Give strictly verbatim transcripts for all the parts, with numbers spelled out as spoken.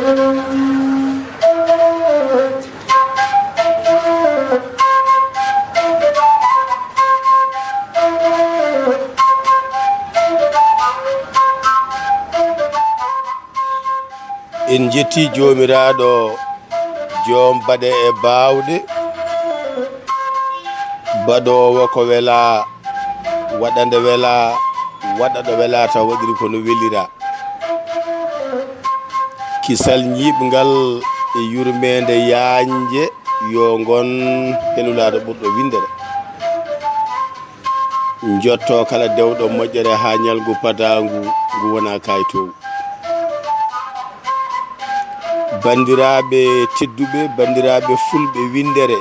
En njetti Joomiraaɗo, joom baɗe e baawɗe, baɗoowo ko welaa, waɗa nde welaa, waɗa ɗo welaa, taw waɗiri ko no welira. Kisal ñiiɓngal e yurmeende yaañde yo ngon he Nulaaɗo ɓurɗo winndere. Njotto kala dewɗo moƴƴere haa ñalngu padaangu ngu wona kayitoowu. Banndiraaɓe tedduɓe, banndiraaɓe fulɓe winndere,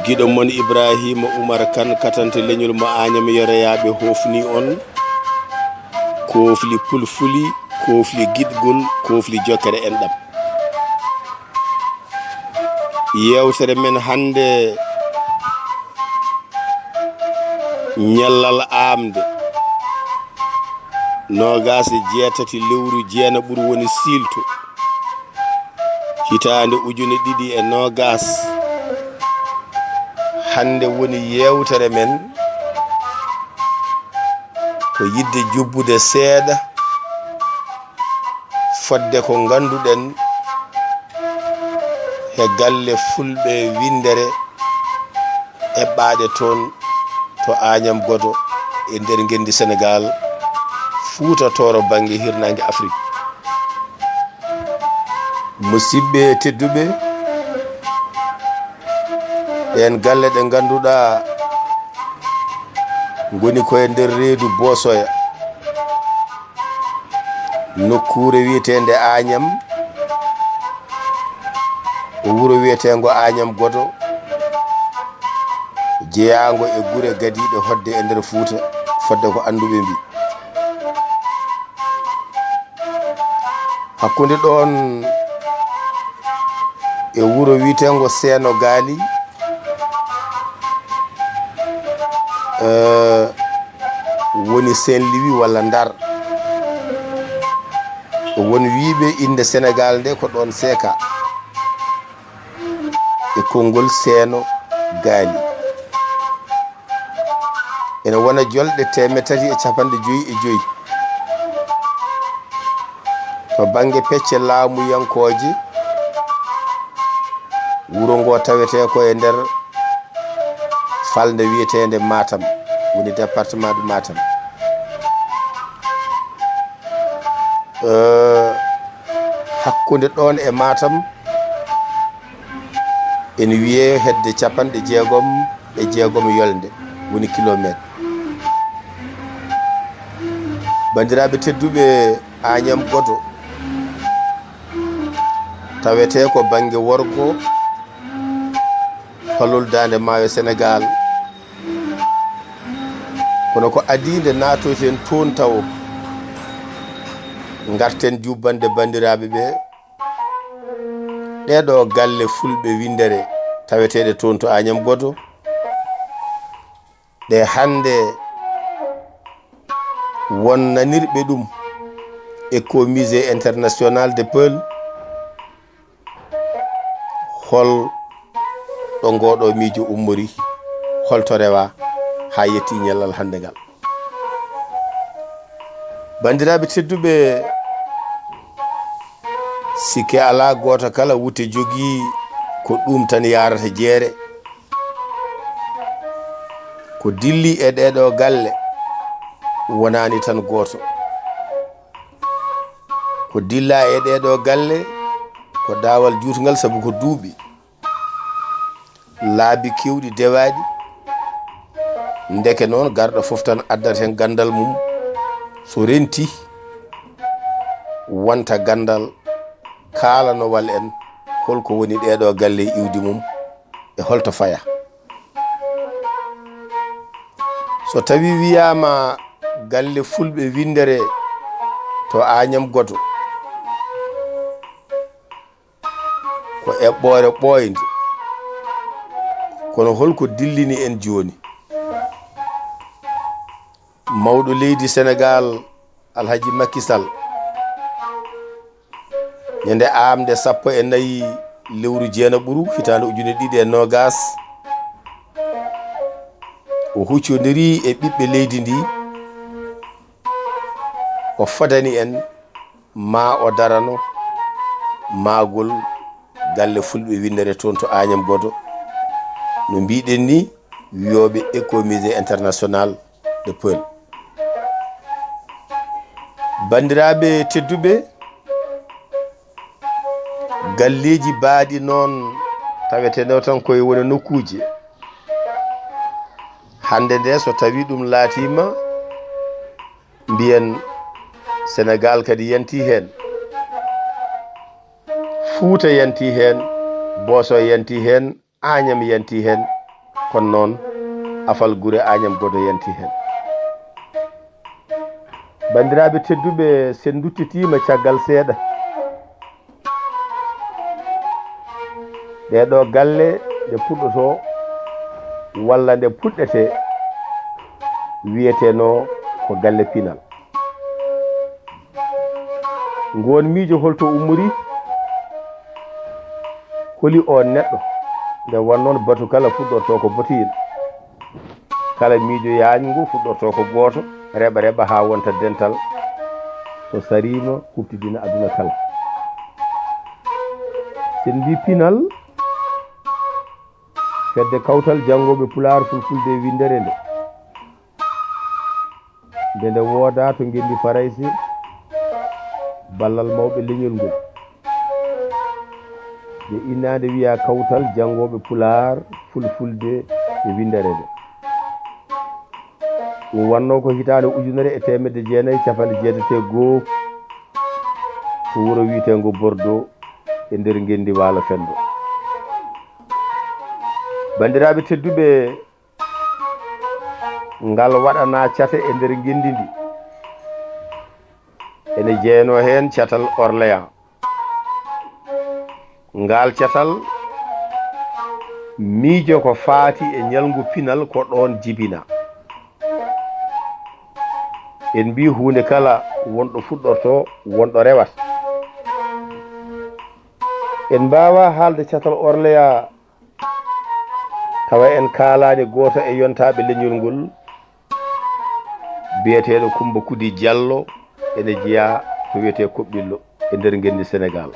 giɗo mon Ibraahiima Umar Kan, katante leñol mo Aañam Yoroyaaɓe, hoofni on, koofli pulfuli, koofli giɗgol, koofli jokkere enɗam. Yeewtere men hannde, ñallal aamde, noogaas e jeetati lewru jeenaɓuru woni siilto, hitaande ujune ɗiɗi e noogaas. Hannde woni yeewtere men, ko yiɗde jubbude seeɗa fodde ko ngannduɗen he galle fulɓe winndere eɓɓaaɗe toon to Aañam Godo e nder ngenndi Senegaal, Fuuta Tooro bannge hirnaange Afrik. Musidɓe tedduɓe, ɗeen galle ɗe ngannduɗaa ngoni ko e nder reedu Boosoya, nokkuure wiyeteende Aañam, e wuro wiyeteengo Aañam Godo, jeyaango e gure gadiiɗe hodde e nder Fuuta, fodde ko annduɓe mbi. Hakkunde ɗoon e wuro wiyeteengo Seeno Gaali, eh, woni Saint-Louis walla Ndar. Won wiiɓe innde Senegaal nde ko ɗoon seeka e konngol Seeno Gaali. Ene wona jolɗe teemeɗɗe tati e capanɗe joyi e joyi. To bannge pecce laamuyankooje, wuro ngo tawetee ko e nder falnde wiyeteende Matam, woni département de Matam. Eh, hakkunde ɗoon e Matam, ene wiyee hedde capanɗe jeegom e jeegom yolnde, woni kilomeeter. Banndiraaɓe tedduɓe, Aañam Godo tawetee ko bannge worgo palol Daande Maayo Senegaal. Kono ko adii nde naatoyten toon tawo, ngarten jubbande banndiraaɓe ɓe. Ɗee ɗoo galle fulɓe winndere taweteeɗe toon to Aañam Godo, ɗe hannde won nanirɓe ɗum e ko Musée International de Peul, hol ɗo ngooɗo miijo ummori, hol to rewa haa yetti ñallal hannde ngal. Banndiraaɓe tedduɓe, sikke alaa, gooto kala wutte jogii ko ɗum tan yaarata jeere. Ko dilli e ɗee ɗoo galle wonaani tan gooto. Ko dillaa e ɗee ɗoo galle ko daawal juutngal, sabu ko duuɓi, laabi keewɗi dewaaɗi. Ndeke noon, garɗo fof tan addat heen ganndal mum. So renti, wonta ganndal kaalanowal en hol ko woni ɗee ɗoo galle e iwdi mum e hol to faya. So tawii wiyaama galle fulɓe winndere to Aañam Godo, ko eɓɓoore ɓooynde. Kono hol ko dillini en jooni? Mawɗo leydi Senegaal, Alhaji Macky Sall, Ñande aamde sappo e nayi lewru jeenaɓuru, hitaande ujunere ɗiɗi e noogas, o huccondiri e ɓiɓɓe leydi ndi, o fodani en ma o darano maagol galle fulɓe winndere toon to Agnam Godo, no mbiɗen ni, wiyooɓe Ecomusée International de Poel. Banndiraaɓe tedduɓe, galleeji baaɗi noon tawetenoo tan koye wone nokkuuje. Hannde nde, so tawi ɗum laatiima, mbiyen Senegaal kadi yanti heen, Fuuta yanti heen, Booso yanti heen, Añam yanti heen, kono noon afal gure Añam Godo yanti heen. Banndiraaɓe tedduɓe, sen nduttitiima caggal seeɗa, ɗee ɗoo galle ɗe puɗɗotoo walla nde puɗɗetee, wiyeteenoo ko galle pinal. Ngoon miijo hol to ummori? Holi oon neɗɗo? Nde won noon batu kala fuɗɗortoo ko botuyel. Kala miijo yaajngu fuɗɗortoo ko gooto, reɓa reɓa haa wonta dental. So sariima, huɓtidina aduna kala. Sen mbii pinal, fedde kawtal janngooɓe Pulaar, Fulfulde e winndere nde. Nde nde woodaa to ngenndi Farayse, ballal mawɓe leñol ngol. Nde innaande wiyaa kawtal janngooɓe Pulaar, Fulfulde e winndere nde. Ɗum wannoo ko hitaande ujunere e teemedde jeenayi e capanɗe jeetati e goo, to wuro wiyeteengo Bordeaux, e nder ngenndi Waalo Fenndo. Banndiraaɓe tedduɓe, ngal waɗanaa cate e nder ngenndi ndi. Ene jeyanoo heen catal Orléans. Ngaal catal miijo ko faati e ñalngu pinal ko ɗoon jibinaa. En mbii huunde kala won ɗo fuɗɗortoo, won ɗo rewata. En mbaawaa haalde catal Orléans tawa en kaalaani gooto e yontaaɓe leñol ngol, biyeteeɗo Kummba Kudi Jallo, ene jeyaa to wiyetee Koɓɓillo e nder ngenndi Senegaal.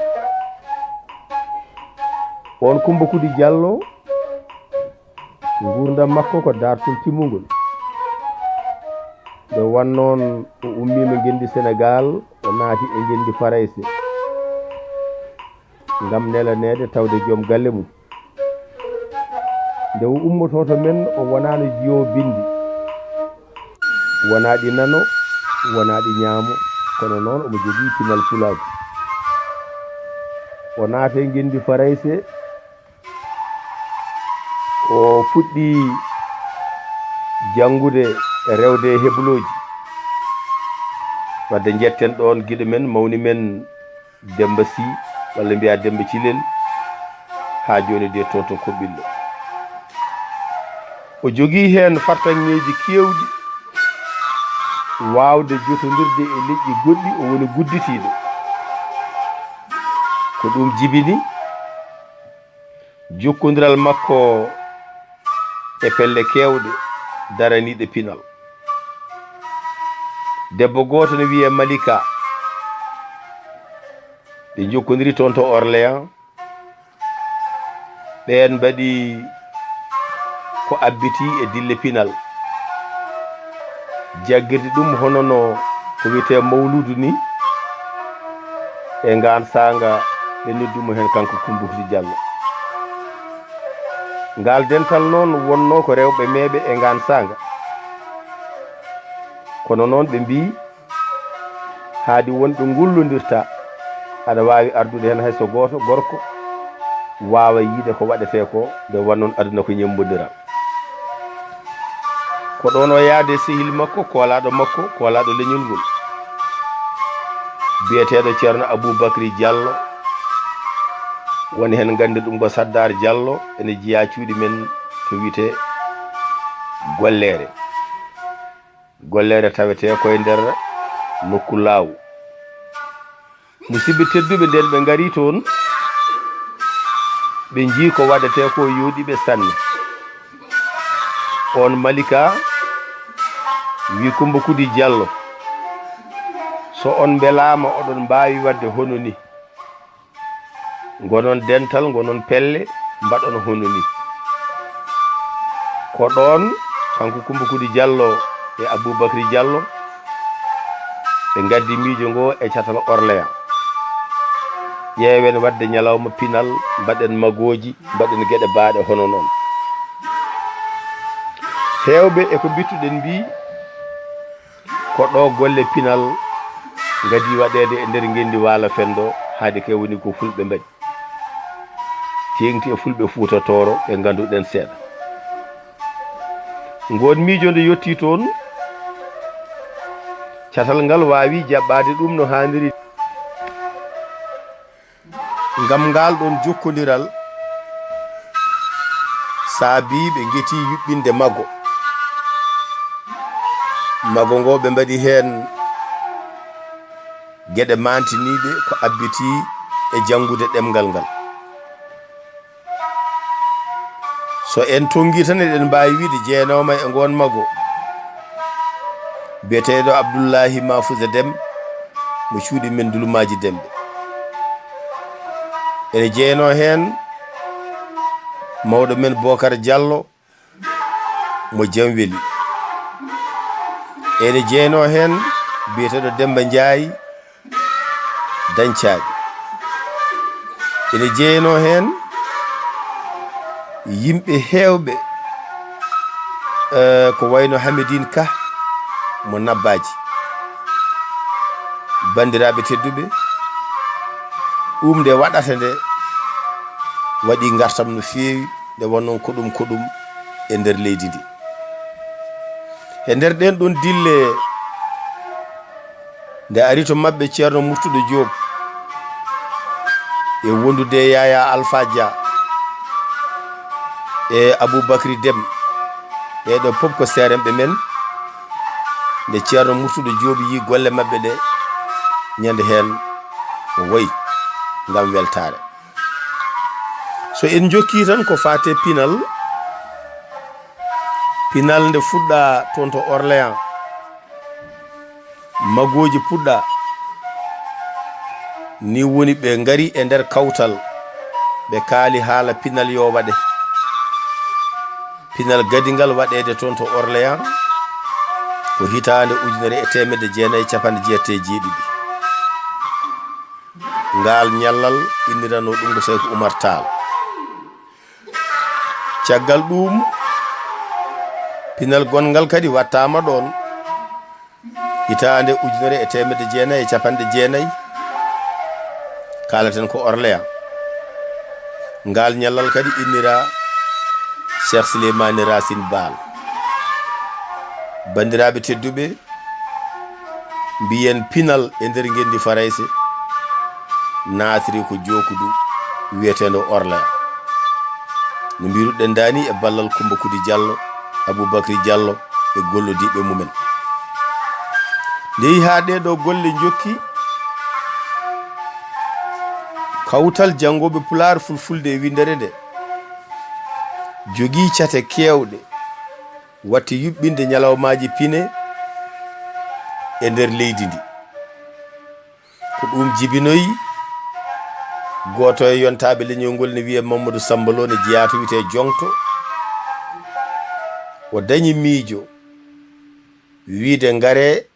Oon Kummba Kudi Jallo, nguurndam makko ko daartol timmungol. Nde won noon o ummiima ngenndi Senegaal, o naati e ngenndi Farayse ngam nelaneede tawde joom galle mum. Nde o ummotoo to men, o wonaano jiyoowo binndi, wonaa ɗi nano, wonaa ɗi ñaamo, kono noon omo jogii pinal pulaagu. O naati e ngenndi Farayse, o fuɗɗii janngude e rewde e heblooji. Wadde njetten ɗoon giɗo men, mawni men, Demmba Sih, walla mbiyaa Demmba Cilel, haa jooni de toon to Koɓɓillo. O jogii heen fartaŋŋeeji keewɗi, waawde jotondirde e leƴƴi goɗɗi, o woni gudditiiɗo. Ko ɗum jibini jokkondiral makko e pelle keewɗe daraniiɗe pinal. Debbo gooto ne wiyee Malika. Ɓe njokkondiri toon to Orléans. Ɓeen mbaɗi ko abbitii e dille pinal. Jaggirde ɗum hono no ko wiyetee mawluudu ni, e ngaan saanga ɓe noddi mo heen kanko Kummba Kudi Jallo. Ngaal dental noon wonnoo ko rewɓe meeɓe e ngaan saanga. Kono noon ɓe mbii, haadi wonɓe ngollondirta, aɗa waawi ardude heen hay so gooto gorko waawa yiide ko waɗetee ko, nde won noon aduna ko ñemmbondiral. Ko ɗoon o yaade sehil makko, koolaaɗo makko, koolaaɗo leñol ngol, biyeteeɗo Ceerno Aboubacry Diallo, woni heen nganndir ɗum ko Saddaar Diallo, ene jeyaa cuuɗi men to wiyetee Golleere. Golleere tawetee koye nder nokku Laaw. Musidɓe tedduɓe, nden ɓe ngari toon, ɓe njii ko waɗetee ko, yooɗi ɓe sanne. On Malika wi Kumba Kudi Jallo, so on mbelaama, oɗon mbaawi waɗde hono ni. Ngonon dental, ngonon pelle, mbaɗon hono ni. Ko ɗoon, kanko Kumba Kudi Jallo e Aboubacry Jallo, ɓe ngaddi miijo ngo e catal Orléans. Ƴeewen waɗde ñalawma pinal, mbaɗen magooji, mbaɗen geɗe baaɗe hono noon. Heewɓe e ko mbittuɗen mbii, ko ɗo golle pinal ngadii waɗeede e nder ngenndi Waalo Fenndo, haade kay woni ko Fulɓe mbaɗi. Teeŋti e Fulɓe Fuuta Tooro ɓe ngannduɗen seeɗa. Ngoon miijo nde yottii toon, catal ngal waawi jaɓɓaade ɗum no haaniri. Ngam ngaal ɗoon jokkondiral, saabii ɓe ngeti yuɓɓinde mago. Mago ngo ɓe mbaɗi heen geɗe maantiniiɗe ko abbitii e janngude ɗemngal ngal. So en tonngii tan, eɗen mbaawi wiyde jeenoowo e ngoon mago, biyeteeɗo Abdullahi Mafuusa Dem, mo cuuɗi men Dulumaaji Demɓe. Ene jeyanoo heen mawɗo men Bookar Jallo, mo Jamweli. Ene jeyanoo heen biyeteeɗo Demmba Njaay, Dañcaaɓe. Ene jeyanoo heen yimɓe heewɓe, eh, ko wayno Hamidine Ka mo Nabbaaji. Banndiraaɓe tedduɓe, ɗum nde waɗata nde waɗi ngartam no feewi, nde wonnoon koɗum koɗum e nder leydi ndi. E nder ɗeen ɗoon dille, nde ari to maɓɓe Ceerno Murtuɗo Joob e wondude e Yaya Alfa Dia e Aboubacry Dem, ɓeeɗo fof ko seeremɓe men. Nde Ceerno Murtuɗo Joob yi golle maɓɓe ɗe, ñande heen o wayi ngam weltaare. So en njokkii tan ko faati e pinal, pinal nde fuɗɗaa toon to Orléans, magooji puɗɗaa, ni woni ɓe ngari e nder kawtal, ɓe kaali haala pinal yo waɗe. Pinal gadingal waɗeede toon to Orléans ko hitaande ujunere e teemedde jeenayi e capanɗe jeetati e jeeɗiɗi. Ngaal ñallal innirano ɗum ko Sayku Umar Taal. Caggal ɗum, pinal gonngal kadi wattaama ɗoon hitaande ujunere e teemedde jeenayi e capanɗe jeenayi, kaalaten ko Orléans. Ngaal ñallal kadi innira Cheikh Souleymane Racine Baal. Banndiraaɓe tedduɓe, mbiyen pinal e nder ngenndi Farayse naatiri ko jookudu wiyeteendo Orléans. No mbiruɗen daani e ballal Kumba Kudi Jallo, Aboubacry Jallo e gollodiiɓe mumen. Nde yehi haa ɗee ɗoo golle njokki, kawtal janngooɓe Pulaar, Fulfulde e winndere nde jogii cate keewɗe, watti yuɓɓinde ñalawmaaji pine e nder leydi ndi. Ko ɗum jibinoyi gooto e yontaaɓe leñol ngol ne wiyee Mamadou Samba Lo, ne jeyaa to wiyetee Joŋto. O dañi miijo wiyde ngaree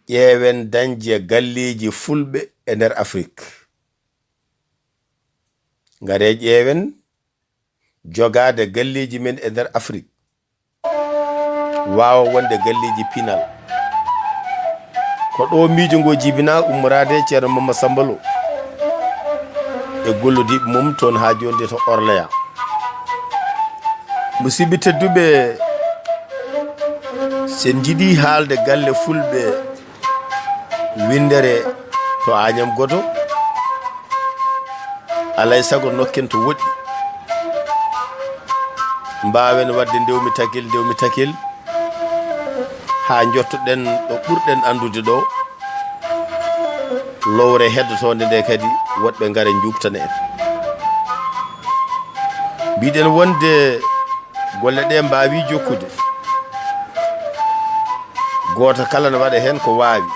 ƴeewen dañde galleeji fulɓe e nder Afrik. Ngaree ƴeewen jogaade galleeji men e nder Afrik, waawa wonde galleeji pinal. Ko ɗo miijo ngo jibinaa, ummoraade e Ceerno Mamma Samba Lo e gollodiiɓe mum toon haa jooni to Orléans. Musidɓe tedduɓe, so en njiɗii haalde galle fulɓe winndere to Agnam Godo, alay sago nokken to woɗɗi. Mbaawen waɗde ndewmi takel, ndewmi takel, haa njottoɗen ɗo ɓurɗen anndude ɗo. lowre heddotoonde nde kadi, woɗɓe ngara njuuktana en. Mbiɗen wonde golle ɗe mbaawi jokkude, gooto kala ne waɗa heen ko waawi.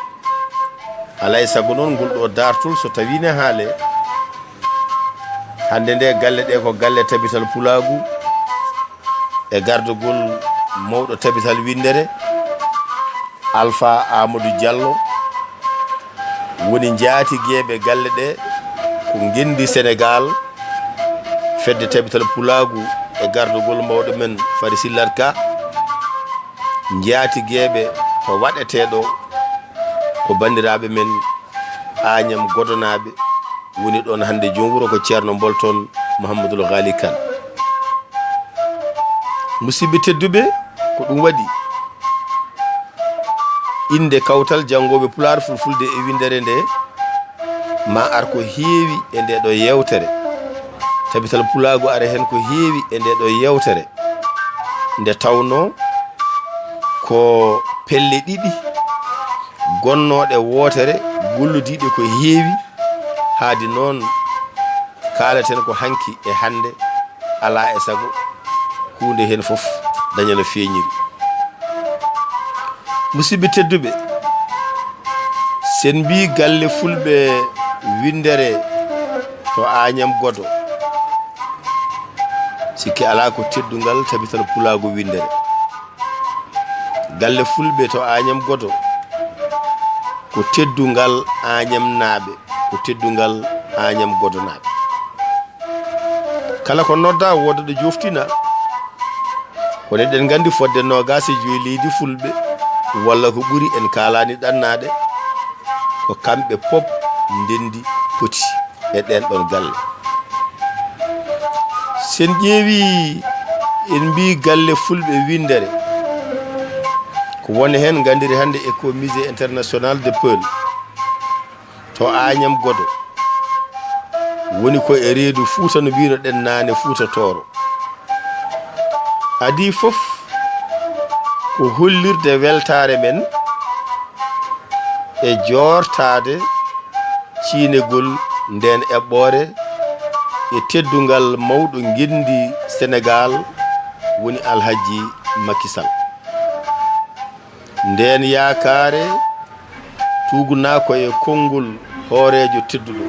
Alaa e sago noon, ngol ɗo daartol, so tawii ne haale, hannde nde galle ɗe ko galle Tabital Pulaagu, e gardagol mawɗo Tabital Winndere, Alpha Amadou Diallo, woni njaatigeeɓe galle ɗe ko ngenndi Senegaal, fedde Tabital Pulaagu e gardagol mawɗo men Fari Sillat Ka, njaatigeeɓe to waɗetee ɗo ko banndiraaɓe men Añam Godonaaɓe woni ɗoon hannde, joom wuro ko Ceerno Bolton Mouhamadoul Ghali Kane. Musidɓe tedduɓe, ko ɗum waɗi innde Kawtal Janngooɓe Pulaar, Fulfulde e Winndere nde ma ar ko heewi e nde ɗo yeewtere. Tabital Pulaagu ara heen ko heewi e nde ɗo yeewtere, nde tawnoo ko pelle ɗiɗi gonnooɗe wootere, gollodiiɗe ko heewi. Haadi noon, kaalaten ko hanki e hannde, alaa e sago huunde heen fof daña no feeñiri. Musidɓe tedduɓe, sen mbii galle Fulɓe Winndere to Añam Godo, sikke alaa ko teddungal Tabital Pulaagu Winndere. Galle Fulɓe to Añam Godo ko teddungal Añamnaaɓe, ko teddungal Añam Godonaaɓe. Kala ko nodda, wooda ɗo joftina. Kono eɗen nganndi, fodde noogaas e joyi leydi Fulɓe, walla ko ɓuri, en kaalaani ɗannaade, ko kamɓe pop ndenndi poti e ɗeen ɗoon galle. Sen ƴeewi, en mbii galle Fulɓe Winndere, ko won heen nganndiri hannde e ko Musée International de Peul to Añam Godo, woni ko e reedu Fuuta, no mbiynoɗen naane, Fuuta Tooro. Adii fof ko hollirde weltaare men e joortaade ciynegol ndeen eɓɓoore e teddungal mawɗo ngenndi Senegaal, woni Alhajji Makki Sal. Ndeen yaakaare tuugunaa ko e konngol hooreejo tedduɗo.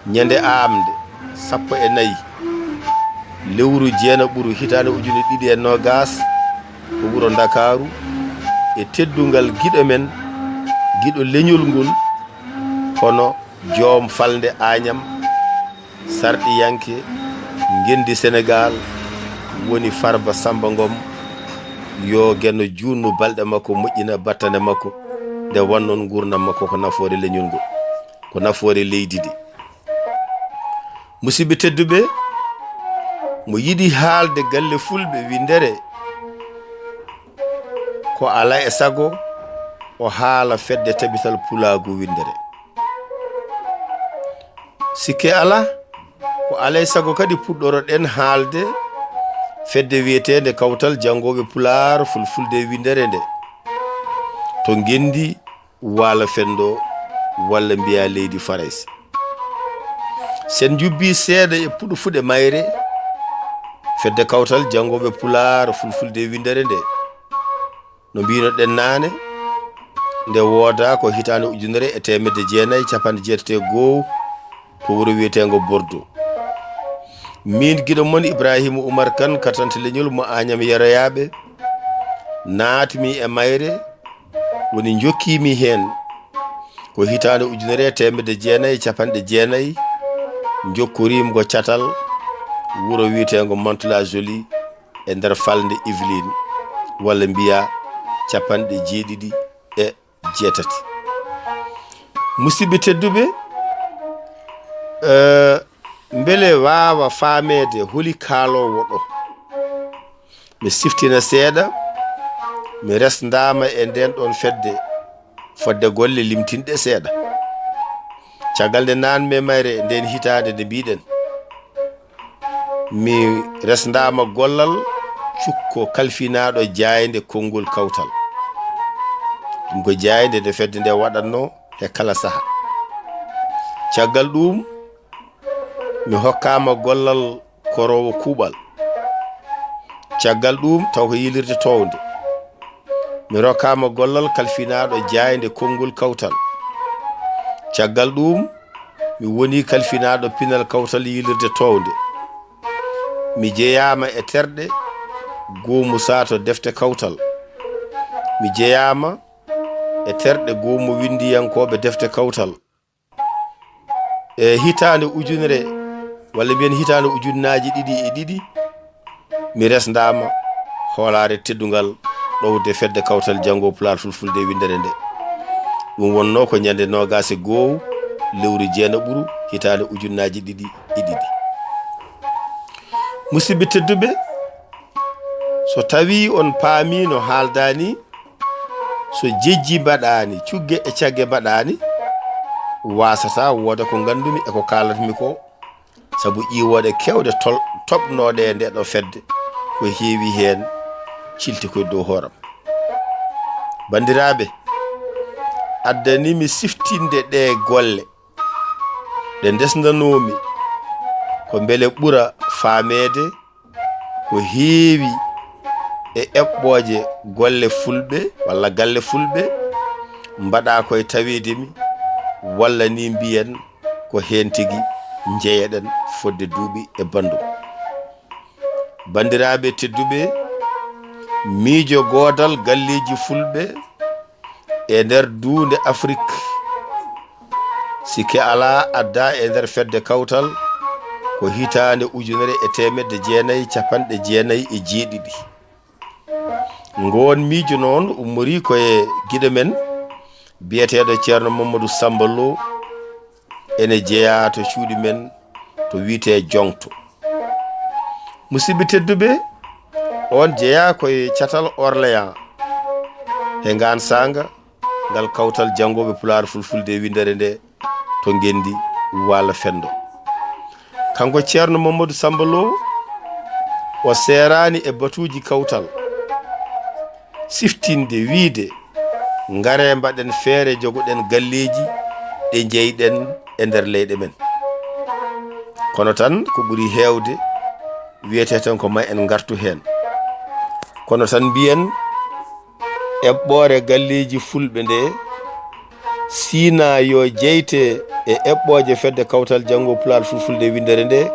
Ñande aamnde sappo e nayi lewru jeenaɓuru hitaande ujunere ɗiɗi e noogaas, to wuro Ndakaaru, e teddungal giɗo men, giɗo leñol ngol, kono joom falnde Añam, sarɗiyanke ngenndi Senegaal, woni Farba Samba Ngom, yo Geno juutnu balɗe makko, moƴƴina battane makko, nde wonnoon nguurndam makko ko nafoore leñol ngol, ko nafoore leydi ndi. Musidɓe tedduɓe, mo yiɗi haalde galle Fulɓe Winndere, ko alaa e sago o haala fedde Tabital Pulaagu Winndere. Sikke alaa, ko alaa e sago kadi puɗɗoro-ɗen haalde fedde wiyeteende Kawtal Janngooɓe Pulaar Fulfulde e Winndere nde to ngenndi Waalo Fenndo, walla mbiyaa leydi Farayse. Sen njubbii seeɗa e puɗo fuɗe mayre, fedde Kawtal Janngooɓe Pulaar Fulfulde e Winndere nde, no mbiino-ɗen naane, nde woodaa ko hitaande ujunere e teemedde jeenayi e cappanɗe jeetati e go'o to wuro wiyeteengo Bordeaux. Miin giɗo mon Ibraahiima Umar Kan, katante leñol mo Añam Yeroyaaɓe, naatmi e mayre, woni njokkiimi heen ko hitaande ujunere e teemedde jeenayi e cappanɗe jeenayi, njokkoriimi ko catal wuro wiyeteengo Mantes-la-Jolie e nder falnde Yvelines, walla mbiyaa cappanɗe jeeɗiɗi e jeetati. Musidɓe tedduɓe, eh, mbele waawa faameede holi kaaloowo ɗo? Mi siftina seeɗa, mi resndaama e ndeen ɗoon fedde, fodde golle limtinɗe seeɗa. Caggal nde naatmi e mayre ndeen hitaande nde mbiɗen, mi resndaama gollal cukko kalfinaaɗo jaaynde konngol kawtal. Ɗum ko jaaynde nde fedde nde waɗatnoo he kala saha. Caggal ɗum, mi hokkaama gollal koroowo kuuɓal. Caggal ɗum, taw ko yilirde townde. Mi rokkaama gollal kalfinaaɗo jaaynde konngol kawtal. Caggal ɗum, mi woni kalfinaaɗo pinal kawtal yilirde townde. Mi jeyaama e terɗe goomu saato defte kawtal. Mi jeyaama e terɗe goomu winndiyankooɓe defte kawtal. E hitaande ujunere, walla mbiyen hitaande ujunnaaji ɗiɗi e ɗiɗi, mi resndaama hoolaare teddungal ɗowde fedde kawtal janngo Pulaar Fulfulde e winndere nde. Ɗum wonnoo ko ñande noogaas e goo lewru jeenaɓuru hitaande ujunnaaji ɗiɗi e ɗiɗi. Musidɓe tedduɓe, so tawii on paamii no haaldaa nii, so jejji mbaɗaani, cugge e cagge mbaɗaani, waasataa wooda ko nganndumi e ko kaalatmi ko, sabu ƴiwooɗe keewɗe tol-, toɓnooɗe e nde ɗo fedde, ko heewi heen cilti koye dow hooram. Banndiraaɓe, addanii mi siftinde ɗee golle ɗe ndesndanoomi ko mbele ɓura faameede ko heewi e eɓɓooje golle fulɓe walla galle fulɓe mbaɗaa koye taweede mi, walla ni mbiyen ko heen tigi njeyeɗen fodde duuɓi e banndum. Banndiraaɓe tedduɓe, miijo goodal galleeji fulɓe e nder duunde Afrik, sikke alaa addaa e nder fedde kawtal ko hitaande ujunere e teemedde jeenayi cappanɗe jeenayi e jeeɗiɗi. Ngoon miijo noon ummorii ko e giɗo men biyeteeɗo Ceerno Mamadou Samba Lo, ene jeyaa to cuuɗi men to wiyetee Joŋto. Musidɓe tedduɓe, oon jeyaa ko e catal Orléans, he ngaan saanga ngal kawtal janngooɓe Pulaar Fulfulde e winndere nde to ngenndi Waalo Fenndo. Kanko Ceerno Mamadou Samba Lo, o seeraani e batuuji kawtal, siftinde, wiyde, ngaree mbaɗen feere, jogoɗen galleeji ɗe njeyɗen e nder leyɗe men. Kono tan ko ɓuri heewde wiyetee tan ko ma en ngartu heen. Kono tan mbiyen eɓɓoore galleeji fulɓe nde, siina yo jeyte e eɓɓooje fedde kawtal janngo Pulaar Fulfulde e winndere nde,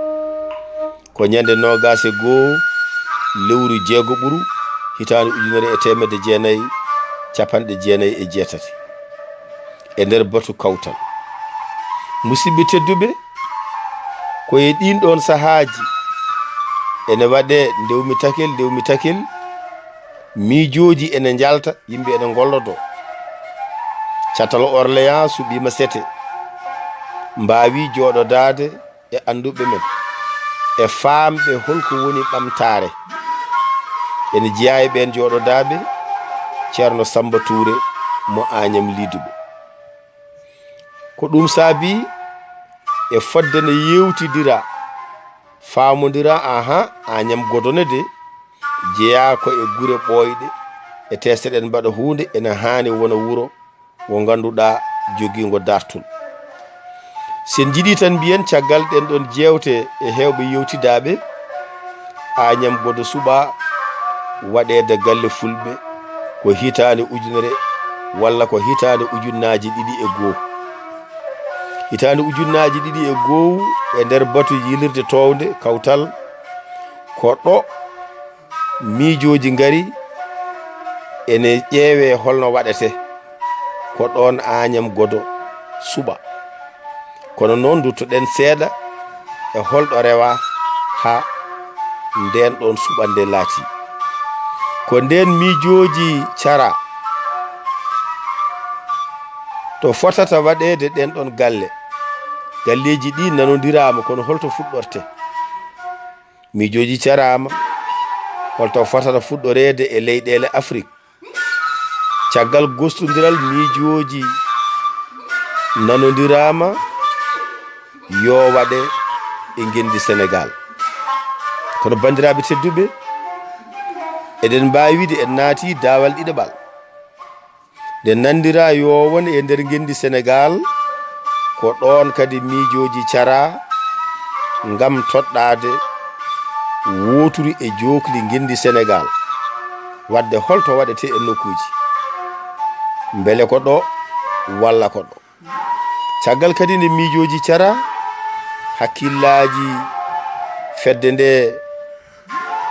ko ñande noogaas e goo lewru jeegoɓuru hitaande ujunere e teemedde jeenayi cappanɗe jeenayi e jeetati e nder batu kawtal. Musidɓe tedduɓe, ko e ɗiin ɗoon sahaaji ene waɗee ndewmi takel, ndewmi takel, miijooji ene njalta, yimɓe ene ngollodoo. Catal Orléans suɓiima sete, mbaawii jooɗodaade e annduɓe men, e faamɓe hol ko woni ɓamtaare. Ene jeyaa e ɓeen jooɗodaaɓe Ceerno Samba Tuure mo Aañam Liiduɓe. Ko ɗum saabii e fodde ne yeewtidira, faamondira, ahan, Aañam Godone de jeyaa ko e gure ɓooyɗe, e tee so eɗen mbaɗa huunde ene haani wona wuro ngo ngannduɗaa jogiingo daartol. So en njiɗii tan mbiyen caggal ɗeen ɗoon jeewte e heewɓe yeewtidaaɓe, Aañam Godo suɓaa waɗeede galle fulɓe ko hitaande ujunere walla ko hitaande ujunnaaji ɗiɗi e goo. Hitaande ujunnaaji ɗiɗi e goo e nder batu yilirde toownde kawtal ko ɗo miijooji ngari ene ƴeewee holno waɗetee. Ko ɗoon Aañam Godo suɓaa. Kono noon ndutto-ɗen seeɗa e holɗo rewaa haa ndeen ɗoon suɓannde laatii. Ko ndeen miijooji caraa to fotata waɗeede ɗeen ɗoon galle. Galleeji ɗii nanondiraama, kono holto fuɗɗortee? Miijooji caraama, holto fotata fuɗɗoreede e leyɗeele Afrik? Caggal gostondiral miijooji nanondiraama, yo waɗe e ngenndi Senegaal. Kono banndiraaɓe tedduɓe, eɗen mbaawi wiide en naatii daawal ɗiɗaɓal. Nde nanndira yo won e nder ngenndi Senegaal, ko ɗoon kadi miijooji cara ngam toɗɗaade wooturi e jookli ngenndi Senegaal. Waɗde hol to waɗetee e nokkuuji? Mbele ko ɗo walla ko ɗo? Caggal kadi nde miijooji cara, hakkillaaji fedde nde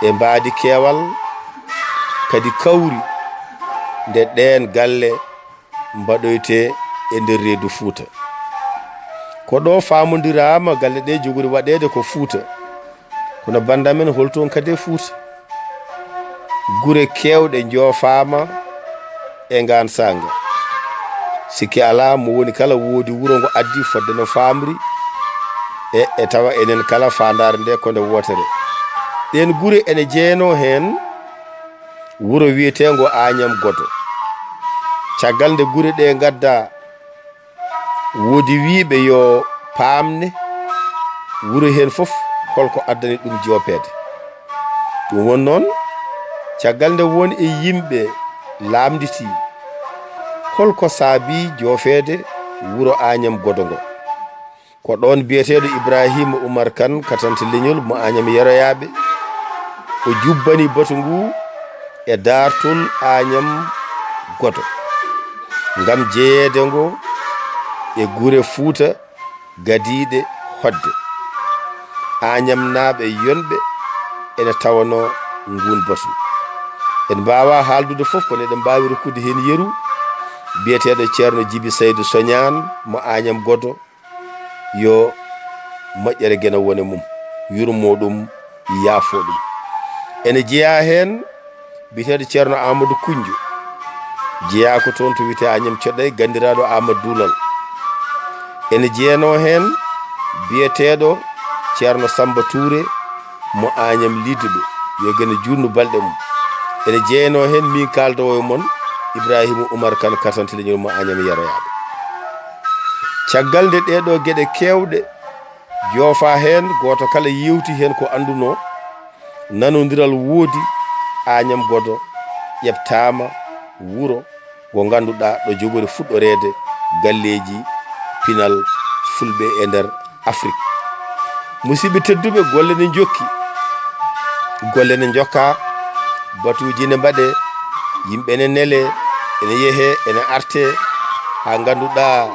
e mbaadi keewal kadi kawri nde ɗeen galle mbaɗoytee e nder reedu Fuuta. Ko ɗo faamondiraama galle ɗe jogori waɗeede ko Fuuta. Kono bannda men, hol toon kadi e Fuuta? Gure keewɗe njoofaama e ngaan saanga. Sikke alaa, mo woni kala woodi wuro ngo addi fodde no faamri e, e tawa enen kala faandaare nde ko nde wootere. Ɗeen gure ene jeyanoo heen wuro wiyeteengo Añam Godo. Caggal nde gure ɗe ngadda, woodi wiyɓe yo paamne wuro heen fof hol ko addani ɗum joopeede. Ɗum won noon, caggal nde won e yimɓe laamnditi hol ko saabii joofeede wuro Añam Godo ngo. Ko ɗoon biyeteeɗo Ibraahiima Umar Kan, katante leñol mo Añam Yeroyaaɓe, o jubbani batu ngu e daartol Añam Godo ngam jeyeede ngo e gure Fuuta gadiiɗe hoɗde. Añamnaaɓe yonɓe ene tawanoo nguun batu. En mbaawaa haaldude fof, kono eɗen mbaawi rokkude heen yeru biyeteeɗo Ceerno Jibi Saydu Soñaan mo Añam Godo, yo moƴƴere Geno wone mum, yurmo ɗum, yaafo ɗum. Ene jeyaa heen biyeteeɗo Ceerno Amadou Kunjo, jeyaa ko toon to wiyetee Añam Coɗɗay, ganndiraaɗo Amadou Duulal. Ene jeyanoo heen biyeteeɗo Ceerno Samba Touré mo Añam Lidduɓe, yo Geno juutnu balɗe mum. Ene jeyanoo heen min kaaldowo e mon, Ibraahiima Umar Kan, katante leñol mo Añam Yeroyaaɓe. Caggal nde ɗeeɗo geɗe keewɗe joofa heen, gooto kala yeewti heen ko anndunoo, nanondiral woodi, Añam Godo ƴeftaama wuro ngo ngannduɗaa ɗo jogori fuɗɗoreede galleeji pinal Fulɓe e nder Afrik. Musidɓe tedduɓe, golle ne njokki, golle ne njokka, batuuji ne mbaɗe, yimɓe ne nele, ene yehe, ene arte, haa ngannduɗaa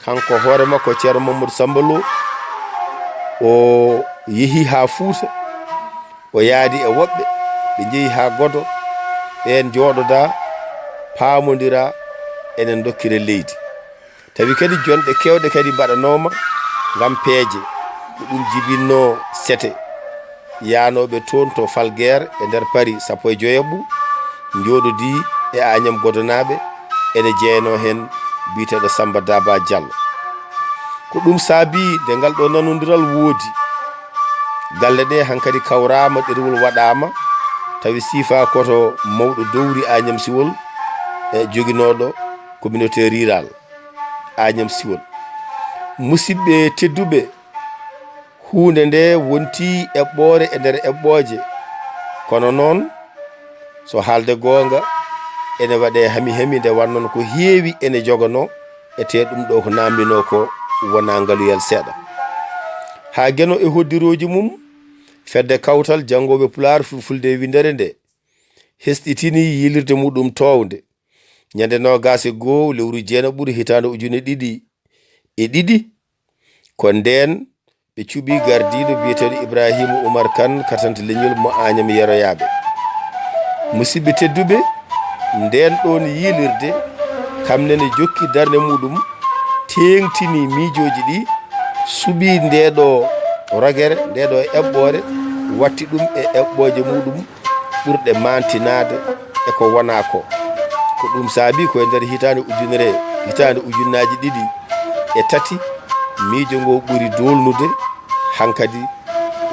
kanko hoore makko Ceerno Mamadou Samba Lo, o yehi haa Fuuta, o yaadi e woɓɓe, ɓe njehi haa Godo, ɓeen njooɗoda, paamondira, enen ndokkira leydi. Tawi kadi jonɗe keewɗe kadi mbaɗanooma ngam peeje, ko ɗum jibinno sete. Yaanooɓe toon to Falguer e nder Paris sappo e joyaɓu, njooɗodii e Añam Godonaaɓe, ene jeyanoo heen biyeteeɗo Samba Daba Diallo. Ko ɗum saabii nde ngal ɗo nanondiral woodi. Galle ɗe hankadi kawraama, ɗerewol waɗaama, tawi siifaa ko to mawɗo dowri Añam Siwol, e joginooɗo communauté rurale Añam Siwol. Musidɓe tedduɓe, huunde nde wonti eɓɓoore e nder eɓɓooje. Kono noon, so haalde goonga, ene waɗe hami hami nde wannoo ko heewi ene joganoo, e te ɗum ɗo ko naamndinoo ko wonaa ngaluyel seeɗa. Haa Geno e hoddirooji mum, Fedde Kawtal Janngooɓe Pulaar Fulfulde e Winndere nde hesɗitini yiilirde muɗum toownde. Ñande noogaas e goo lewru jeenaɓuru hitaande ujune ɗiɗi e ɗiɗi, ko ndeen ɓe cuɓi gardiiɗo biyeteeɗo Ibraahiima Umar Kan, katante leñol mo Añam Yeroyaaɓe. Musidɓe tedduɓe, ndeen ɗoon yiilirde, kam nene jokki darnde muɗum, teeŋtini miijooji ɗi, suɓi ndee ɗo rogere, ndee ɗo eɓɓoore, watti ɗum e eɓɓooje muɗum ɓurɗe maantinaade e ko wonaa ko. Ko ɗum saabii ko e nder hitaande ujunere, hitaande ujunnaaji ɗiɗi e tati, miijo ngo ɓuri doolnude hankadi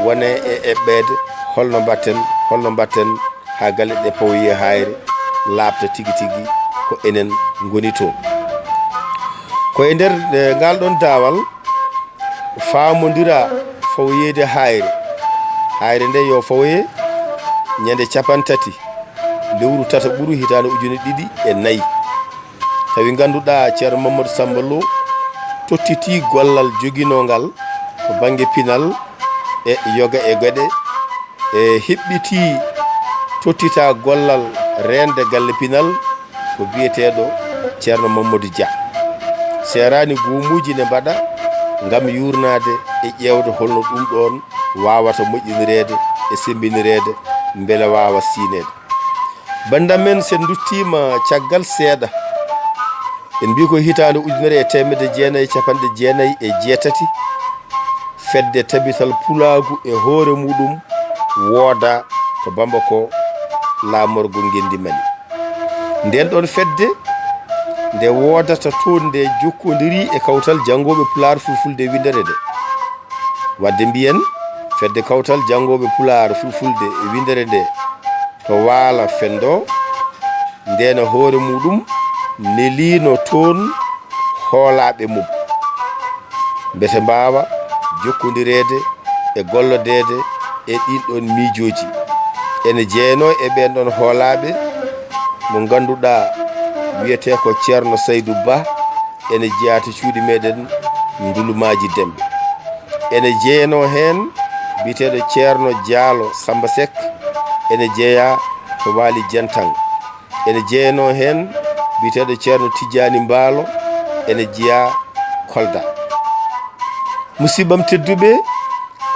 wone e eɓɓeede, holno mbaɗten, holno mbaɗten haa galle ɗe pawoye haayre, laaɓta tigi tigi ko enen ngoni toon. Ko e nder, eh, ngal ɗon daawal faamondira fawoyeede haayre. Haayre nde yo fawoye ñande cappanɗe tati lewru tataɓuru hitaande ujune ɗiɗi e nayi. tawi ngannduɗaa Ceerno Mamadou Samba Lo tottitii gollal joginoo ngal to bannge pinal e yoga e geɗe, e hiɓɓitii tottitaa gollal reende galle pinal ko biyeteeɗo Ceerno Mamadou Dia. Seeraani goomuuji ne mbaɗa ngam yuurnaade e ƴeewde holno ɗum ɗoon waawata moƴƴinireede e semmbinireede mbele waawa siyneede. Banndam men, so en nduttiima caggal seeɗa, en mbii ko hitaande ujunere e teemedde jeenayi e capanɗe jeenayi e jeetati, fedde Tabital Pulaagu e hoore muɗum wooda to Bamako, laamorgo Ngenndi Mali. Nden ɗon fedde nde woodata toon nde jokkondirii e Kawtal Janngooɓe Pulaar Fulfulde e Winndere nde. Wadde mbiyen, fedde Kawtal Janngooɓe Pulaar Fulfulde e Winndere nde to Waala Fenndo, nden e hoore muɗum neliino toon hoolaaɓe mum, mbete mbaawa jokkondireede e gollodeede e ɗiin ɗoon miijooji. Ene jeyanoo e ɓeen ɗoon hoolaaɓe mo ngannduɗaa wiyetee ko Ceerno Saydu Bah, ene jeyaa to cuuɗi meɗen Ndulumaaji Demɓe. Ene jeyanoo heen biyeteeɗo Ceerno Jaalo Samba Sek, ene jeyaa to Waali Jentang. Ene jeyanoo heen biyeteeɗo Ceerno Tijjaani Mbaalo, ene jeyaa Kolda. Musiɓɓam tedduɓe,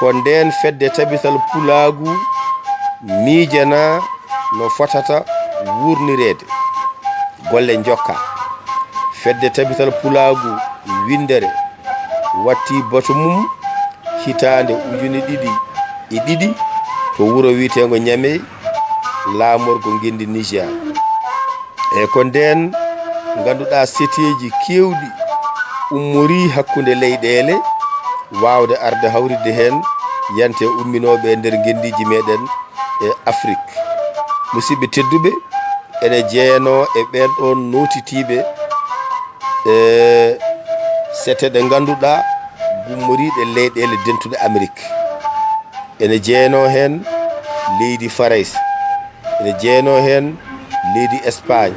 ko ndeen fedde Tabital Pulaagu miijanaa no fotata wuurnireede. Golle njokkaa. Fedde Tabital Pulaagu Winndere watti batu mum hitaande ujine ɗiɗi e ɗiɗi to wuro wiyeteengo Ñamey, laamorgo ngenndi Niger. E ko ndeen ngannduɗaa seteeji keewɗi ummorii hakkunde leyɗeele waawde arde hawritde heen yante umminooɓe e nder ngenndiiji meɗen e Afrik. Musiɓɓe tedduɓe, ene jeyanoo e ɓeen ɗoon nootitiiɓe e sete ɗe ngannduɗaa gummoriiɗe leyɗeele dentuɗe Amerik. Ene jeyanoo heen leydi Farayse, ene jeyanoo heen leydi Espagne,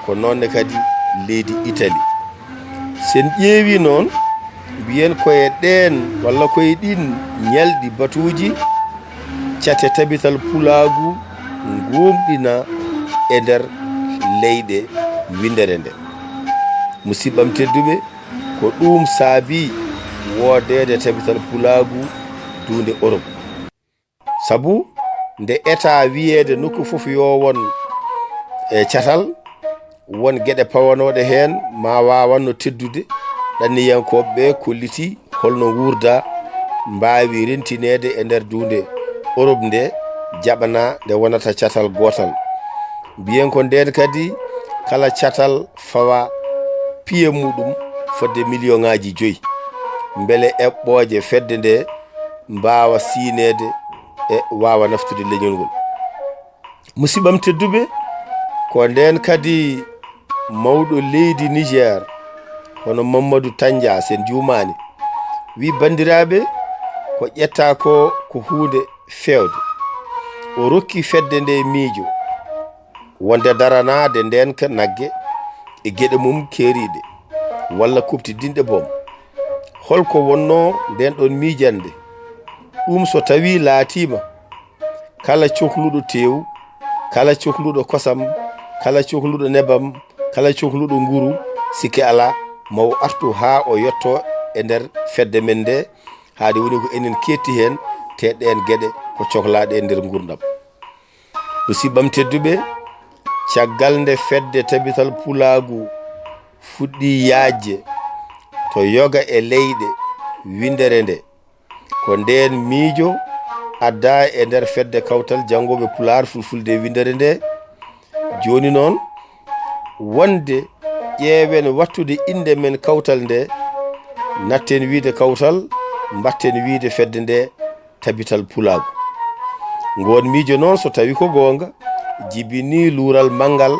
ko noon ne kadi leydi Italie. So en ƴeewii noon, mbiyen ko e ɗeen walla ko e ɗiin ñalɗi batuuji cate Tabital Pulaagu ngoomɗina e nder leyɗe winndere nde. Musiɓɓam tedduɓe, ko ɗum saabii woodeede Tabital Pulaagu duunde Europe. Sabu nde etaa wiyeede nokku fof yo won e catal, won geɗe pawanooɗe heen ma waawanno teddude, ɗanniyankooɓe ɓe kollitii holno nguurda mbaawi rentineede e nder duunde Europe nde, jaɓanaa nde wonata catal gootal. Mbiyen ko ndeen kadi kala catal fawa piye muɗum fodde miliyoŋaaji joyi, mbele eɓɓooje fedde nde mbaawa siyneede e waawa naftude leñol ngol. Musiɓɓam tedduɓe, ko ndeen kadi mawɗo leydi Niger, hono Mamadou Tandja, so en juumaani, wi banndiraaɓe, ko ƴettaa ko, ko huunde feewde. O rokki fedde nde miijo wonde daranaade ndeenka nagge e geɗe mum keeriiɗe walla kuɓtidinɗe boom. Hol ko wonnoo ndeen ɗoon miijannde? Ɗum so tawii laatiima, kala cohluɗo teewu, kala cohluɗo kosam, kala cohluɗo nebam, kala cohluɗo nguru, sikke alaa, ma o artu haa o yetto e nder fedde men nde, haade woni ko enen keetti heen, te ɗeen geɗe ko cohlaaɗe e nder nguurndam. Musiɓɓam tedduɓe, caggal nde fedde Tabital Pulaagu fuɗɗii yaajde to yoga e leyɗe winndere nde, ko ndeen miijo addaa e nder fedde Kawtal Janngooɓe Pulaar Fulfulde e Winndere nde. Jooni noon, wonde ƴeewen waɗtude innde men kawtal nde, natten wiyde kawtal, mbaɗten wiyde fedde nde Tabital Pulaagu. Ngoon miijo noon, so tawii ko goonga, jibinii luural manngal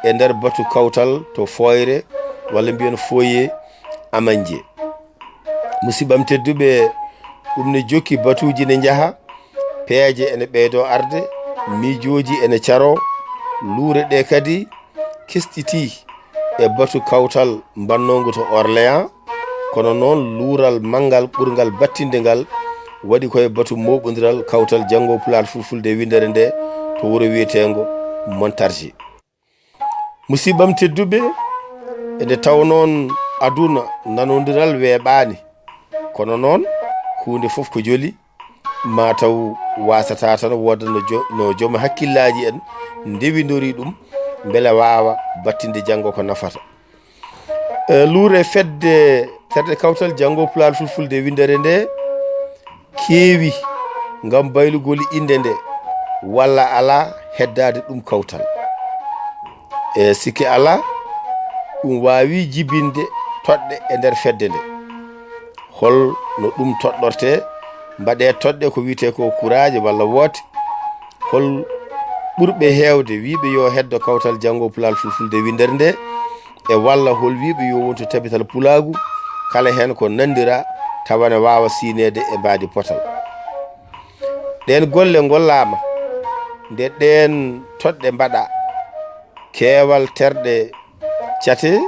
e nder batu kawtal to Fooyre, walla mbiyen Foyer Amandier. Musiɓɓam tedduɓe, ɗum ne jokki, batuuji ne njaha, peeje ene ɓeydoo arde, miijooji ene caroo, luure ɗe kadi kesɗitii, e batu kawtal mbannoongu to Orléans, kono noon luural manngal ɓurngal battinde ngal waɗi ko e batu mooɓondiral kawtal janngo Pulaar Fulfulde e winndere nde to wuro wiyeteengo Montargis. Musidɓam tedduɓe, ene taw noon aduna nanondiral weeɓaani, kono noon huunde fof ko joli, ma taw wasata tan wooda no jo-, no joom hakkillaaji en ndewindori ɗum, mbele waawa battinde janngo ko nafata. E, luure fedde terɗe kawtal janngo Pulaar Fulfulde e winndere nde keewi ngam baylugol innde nde, walla alaa heddaade ɗum kawtal. E, sikke alaa, ɗum waawi jibinde toɗɗe e nder fedde nde. Hol no ɗum toɗɗortee? Mbaɗee toɗɗe ko wiyetee ko kuraaje walla woote. Hol ɓurɓe heewde wiyɓe yo heddo kawtal janngo Pulaar Fulfulde e winndere nde, e walla hol wiyɓe yo wontu tabital pulaagu, kala heen ko nanndira, tawa ne waawa siineede e mbaadi potal. Ɗeen golle ngollaama nde ɗeen toɗɗe mbaɗa, keewal terɗe cate,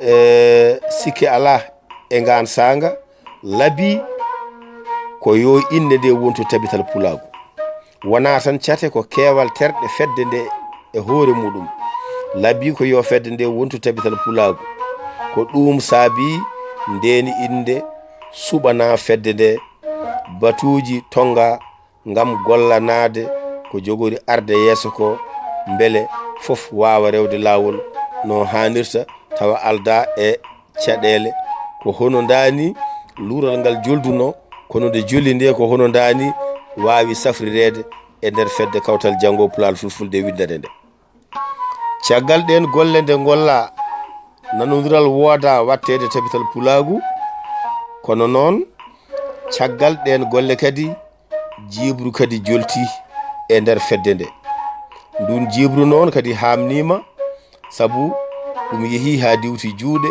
e, sikke alaa, e ngaan saanga laabi ko yo innde nde wontu tabital pulaagu. Wonaa tan cate, ko keewal terɗe fedde nde e hoore muɗum laabi ko yo fedde nde wontu tabital pulaagu. Ko ɗum saabi ndeen innde suɓanaa fedde nde, batuuji tonngaa ngam gollanaade ko jogori arde yeeso ko, mbele fof waawa rewde laawol no haanirta, tawa aldaa e caɗeele. Ko hono ndaa ni luural ngal jolduno, kono nde joli nde, ko hono ndaa ni waawi safrireede e nder fedde kawtal janngo Pulaar Fulfulde e winndere nde. Caggal ɗeen golle nde ngolla, nanondiral wooda waɗteede tabital pulaagu, kono noon caggal ɗeen golle kadi, jiibru kadi jolti e nder fedde nde. Ndun jiibru noon kadi haamniima, sabu ɗum yehi haa diwti juuɗe.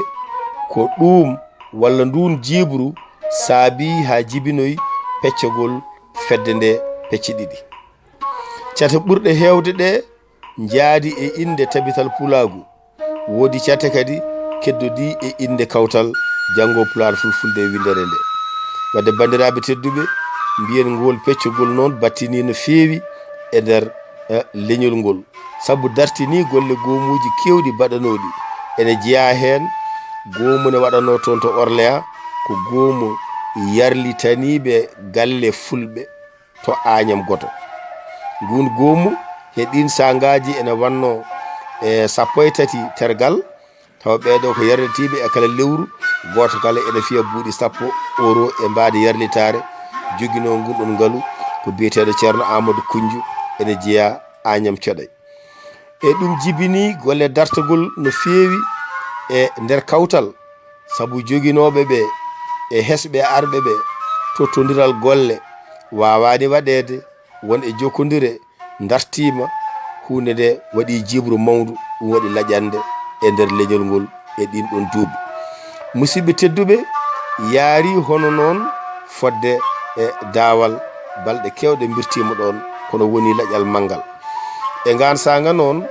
Ko ɗum walla ndun jiibru saabi haa jibinoyi peccagol fedde nde pecce ɗiɗi. Cate ɓurɗe heewde ɗe njaadi e innde tabital pulaagu. Woodi cate kadi keddodii e innde kawtal janngo Pulaar Fulfulde e winndere nde. Wadde banndiraaɓe tedduɓe, mbiyen ngol peccugol noon battinii no feewi e nder, eh, leñol ngol. Sabu dartinii golle goomuuji keewɗi baɗanooɗi. Ene jeyaa heen goomu ne waɗanoo toon to Orléans, ko goomu yarlitaniiɓe galle fulɓe to Aañam Goto. Ngun goomu he ɗiin saangaaji ene wannoo e sappo e tati tergal, tawa ɓeeɗo ko yarlitiiɓe e kala lewru, gooto kala ene fiya buuɗi sappo euro e mbaadi yarlitaare, joginoo ngun ɗon ngalu ko biyeteeɗo Ceerno Amadou Kunnju, ene jeyaa Aañam Coɗay. E ɗum jibini golle dartagol no feewi e nder kawtal, sabu joginooɓe ɓe e hesɓe arɓe ɓe, tottondiral golle waawaani waɗeede, won e jokkondire dartiima, huunde nde waɗi jiibru mawndu, ɗum waɗi laƴande e nder leñol ngol e ɗin ɗon duuɓi. Musidɓe tedduɓe, yaari hono noon fodde e daawal, balɗe keewɗe mbirtiima ɗoon, kono woni laƴal manngal. E ngaan saanga noon,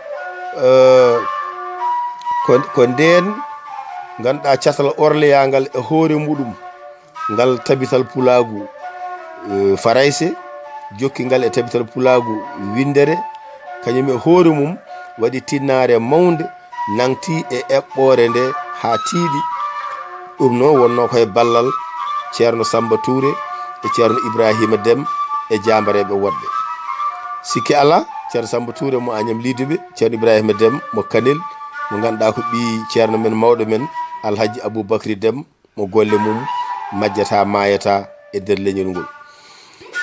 eh, ko, ko ndeen ngannduɗaa catal Orléans ngal e hoore muɗum, ngal tabital pulaagu, eh, Farayse, jokki ngal e tabital pulaagu winndere, kañum e hoore mum waɗi tinnaare mawnde, nangti e eɓɓoore nde haa tiiɗi. Ɗum noon wonnoo ko e ballal Ceerno Samba Touré e Ceerno Ibrahima Dem e jaambareeɓe woɗɓe. Sikke alaa, Ceerno Samba Touré mo Agnam Lidoɓe, Ceerno Ibrahima Dem mo Kanel, mo ngannduɗaa ko ɓii Ceerno men mawɗo men Alhaji Aboubacry Dem, mo golle mum majjata, maayata e nder leñol ngol.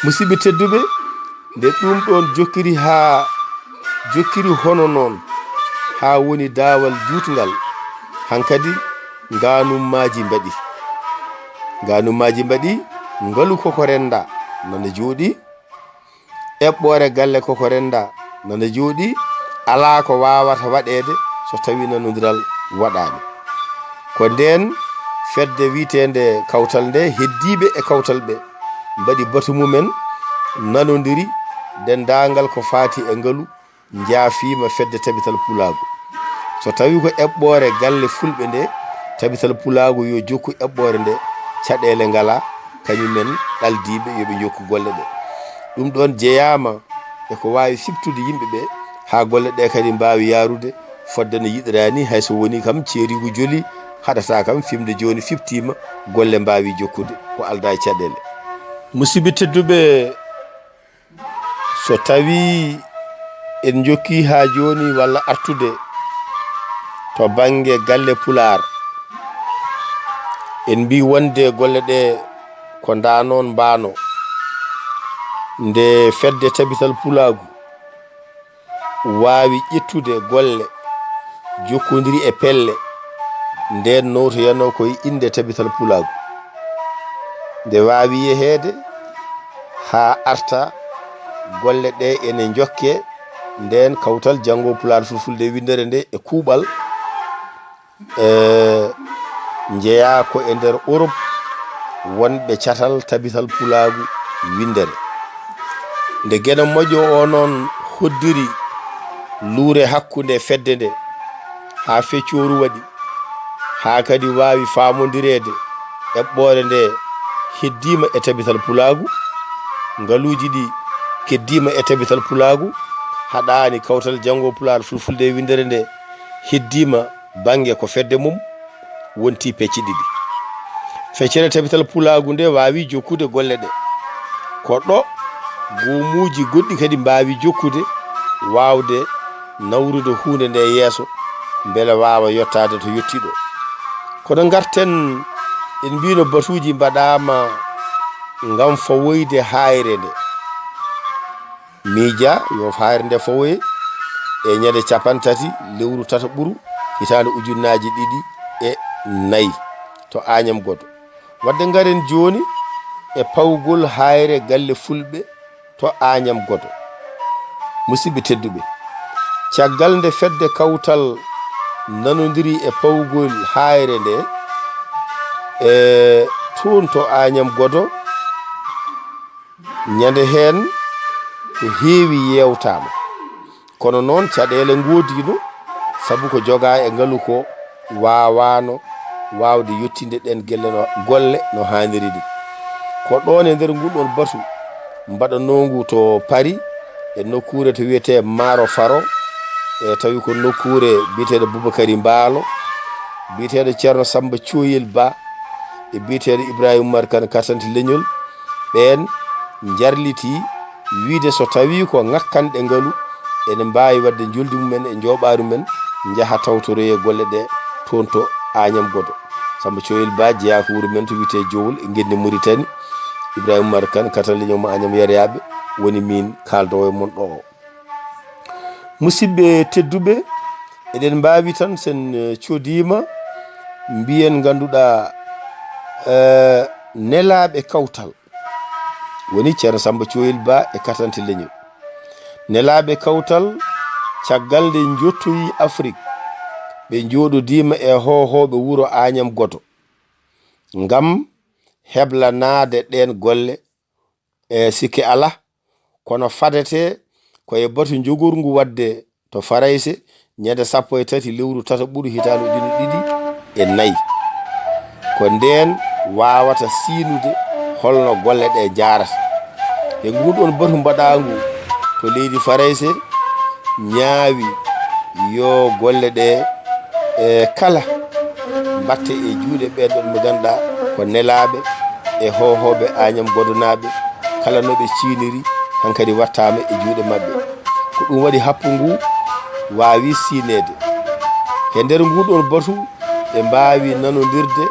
Musidɓe tedduɓe, nde ɗum ɗoon jokkiri haa jokkiri hono noon, haa woni daawal juutngal, hankadi ngaanummaaji mbaɗi. Ngaanummaaji mbaɗi, ngalu koko rennda nana jooɗi, eɓɓoore galle koko rennda nana jooɗi, alaa ko waawata waɗeede so tawii nanondiral waɗaani. Ko ndeen fedde wiyeteende Kawtal nde, heddiiɓe e Kawtal ɓe mbaɗi batu mumen, nanondiri denndaangal ko faati e ngalu, njaafiima fedde Tabital Pulaagu. So tawii ko eɓɓoore galle fulɓe nde, Tabital Pulaagu yo jokku eɓɓoore nde, caɗeele ngalaa, kañum en ɗaldiiɓe yo ɓe njokku golle ɗe. Ɗum ɗoon jeyaama e ko waawi siɓtude yimɓe ɓe, haa golle ɗe kadi mbaawi yaarude fodde no yiɗiraa ni, hay so woni kam ceeriigu joli haɗataa kam, fimde jooni fiɓtiima, golle mbaawi jokkude, ko aldaa e caɗeele. Musidɓe tedduɓe, so tawii en njokkii haa jooni walla artude to bannge galle Pulaar, en mbii wonde golle ɗe ko ndaa noon mbaano. Nde fedde Tabital Pulaagu waawi ƴettude golle jokkondiri e pelle, ndeen nootoyanoo ko e innde Tabital Pulaagu. Nde waawi yeheede haa arta golle ɗe ene njokkee, ndeen kawtal janngo Pulaar Fulfulde winndere nde e kuuɓal, e, njeyaa ko e nder Europe wonɓe catal Tabital Pulaagu winndere. Nde Geno Moƴƴo o noon hoddiri luure hakkunde fedde nde, haa feccooru waɗi, haa kadi waawi faamondireede, eɓɓoore nde heddiima e Tabital Pulaagu, ngaluuji ɗi keddiima e Tabital Pulaagu, haɗaani kawtal janngo Pulaar Fulfulde e winndere nde heddiima bannge ko fedde mum, wonti pecce ɗiɗi. Feccere Tabital Pulaagu nde waawi jokkude golle ɗe. Ko ɗo goomuuji goɗɗi kadi mbaawi jokkude, waawde nawrude huunde nde yeeso, mbele waawa yottaade to yottii ɗo. Kono ngarten, en mbiino batuuji mbaɗaama ngam fawoyde haayre nde. Miija yo haayre nde fawoye e ñande capanɗe tati lewru tataɓuru hitaande ujunnaaji ɗiɗi e nayi to Añam Godo. Wadde ngaren jooni e pawgol haayre galle fulɓe to Añam Godo. Musidɓe tedduɓe, caggal nde fedde kawtal nanondiri e pawgol haayre nde e toon to Añam Godo, ñande heen ko heewi yeewtaama. Kono noon caɗeele ngoodiino, sabu ko jogaa e ngalu ko waawaano waawde yottinde ɗeen gelle no, golle no haaniri ni. Ko ɗoon e nder ngun ɗoon batu mbaɗanoongu to Paris, e nokkuure to wiyetee Maaro Faro, e tawi ko nokkuure biyeteeɗo Bubakari Mbaalo, biyeteeɗo Ceerno Samba Cooyel Ba, e biyeteeɗo Ibrahima Umar Kan Katanti Leñol, ɓeen njarlitii wiyde so tawii ko ŋakkanɗe ngalu ene mbaawi waɗde njoldi mum en e njooɓaari mum en, njaha tawtoroyee golle ɗe toon to Añam Godo. Samba Cooyel Ba jeyaa ko wuro men to wiyetee Jowol e Ngenndi Muritani. Ibrahima Umar Kan Katanti Leñol mo Añam Yaryaaɓe woni miin kaaldoowo e mon ɗo o. Musidɓe tedduɓe, eɗen mbaawi tan sen, eh, codiima mbiyen ngannduɗaa, eh, nelaaɓe kawtal. Woni Ceerno Samba Cooyel Ba e Katanti Leñol. Nelaaɓe kawtal caggal nde njottoyi Afrik, ɓe njooɗodiima e hoohooɓe wuro Añam Godo ngam heblanaade ɗeen golle, e sikke alaa, kono fadetee ko e batu njogorngu waɗde to Farayse ñande sappo e tati lewru tataɓuru hitaande ujunere ɗiɗi e nayi. Ko ndeen waawata siynude holno golle ɗe njahrata. E nguun ɗoon batu mbaɗaangu to leydi Farayse, ñaawi yo golle ɗe, e, kala mbatte e juuɗe ɓeen ɗoon mo ngannduɗaa ko nelaaɓe e hoohooɓe Añam Godonaaɓe, kala no ɓe ciyniri, hankadi wattaama e juuɗe maɓɓe. Ko ɗum waɗi happu ngu waawi siyneede. He nder nguu ɗoon batu, ɓe mbaawi nanondirde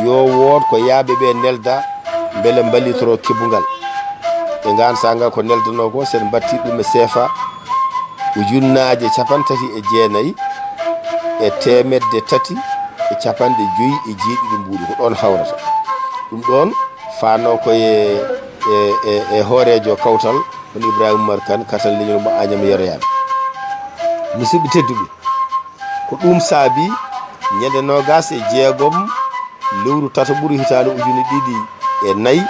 yo wood ko yahɓe ɓe nelda mbele mballitoro keɓungal. E ngaan saanga ko neldanoo ko, sen mbattii ɗum e seefa, ujunnaaje cappanɗe tati e jeenayi e teemedde tati e cappanɗe joyi e jeeɗiɗi mbuuɗi, ko ɗoon hawrata. Ɗum ɗoon faanoo ko e, e, e, e hooreejo kawtal, hono Ibrahima Umar Kan, Katanti Leñol mo Añam Yaryaaɓe. Musidɓe tedduɓe, ko ɗum saabii ñande noogaas e jeegom lewru tataɓuru hitaande ujunere ɗiɗi e nayi,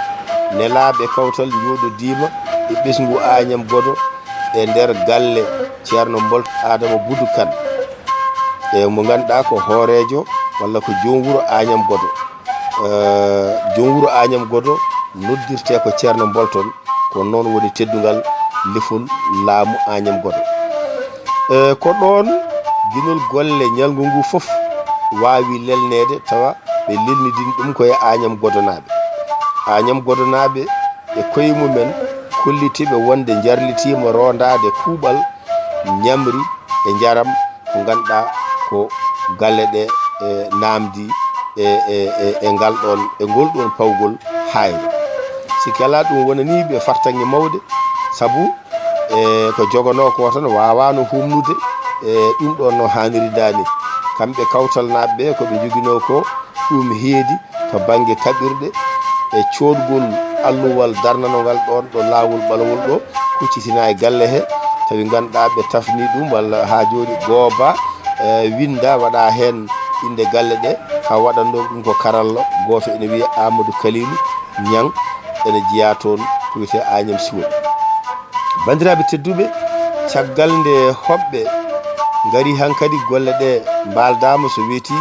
nelaaɓe kawtal njooɗodiima e ɓesngu Añam Godo e nder galle Ceerno Mbolto Aadama Budu Kan. e mo ngannduɗaa ko hooreejo walla ko joom wuro Añam Godo. Eh, joom wuro Añam Godo noddirtee ko Ceerno Mbolton, ko noon woni teddungal lefol laamu Añam Godo. Eh, ko ɗoon ginol golle ñalngu ngu fof waawi lelneede, tawa ɓe lelnidini ɗum ko e Añam Godonaaɓe. Añam Godonaaɓe e koye mumen kolliti ɓe wonde njarlitiima roondaade kuuɓal ñamri e njaram ko ngannduɗaa ko galle ɗe, e, naamndi e, e, e, e ngal ɗoon, e ngol ɗoon pawgol haayre. Sikke alaa ɗum wonanii ɓe fartaŋŋe mawɗe, sabu, e, ko joganoo ko tan waawaano humnude, e, ɗum ɗoon no haaniri daani. Kamɓe kawtalnaaɓe ɓe, ko ɓe njoginoo ko, ɗum heedi to bannge kaɓirɗe e coodgol alluwal darnanongal ɗoon ɗo laawol ɓalawol ɗo, huccitinaa e galle he, tawi ngannduɗaa ɓe tafni ɗum walla haa jooni gooba, e, winnda, waɗa heen innde galle ɗe, ka waɗannoo ɗum ko karalla gooto ene wiyee Amadou Kalilou Niang, ene jeyaa toon to wiyetee Agnam Siwol. Banndiraaɓe tedduɓe, caggal nde hoɓɓe ngari hankadi, golle ɗe mbaaldaama so weeti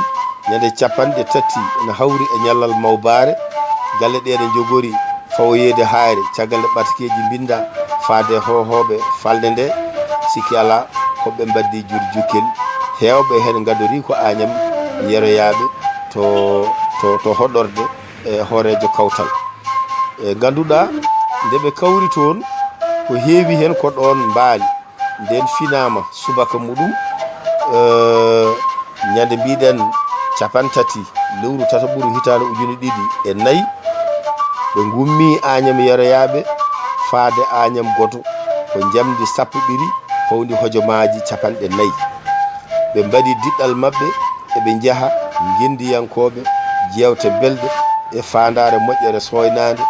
ñande capanɗe tati ene hawri e ñallal mawbaare. Galle ɗe ene njogori fawoyeede haayre caggal nde ɓatakeeji mbinnda faade e hoohooɓe falnde nde. Sikki alaa, hoɓɓe mbaddi jur jukkel, heewɓe heen ngadori ko Agnam yeroyaaɓe to, to, to hoɗorde e hooreejo kawtal. E ngannduɗaa, nde ɓe kawri toon, ko heewi heen ko ɗoon mbaali. Ndeen finaama subaka muɗum, eh, ñande mbiɗen capantati lewru tataɓuru hitaande ujune ɗiɗi e nayi, ɓe ngummi Agnam yeroyaaɓe faade Agnam Godo, ko njamndi sappo ɓiri, pawndi hojomaaji capanɗe nayi. Ɓe mbaɗi diɗɗal maɓɓe, eɓe njaha, ngenndiyankooɓe, jeewte belɗe e faandaare moƴƴere sooynaande.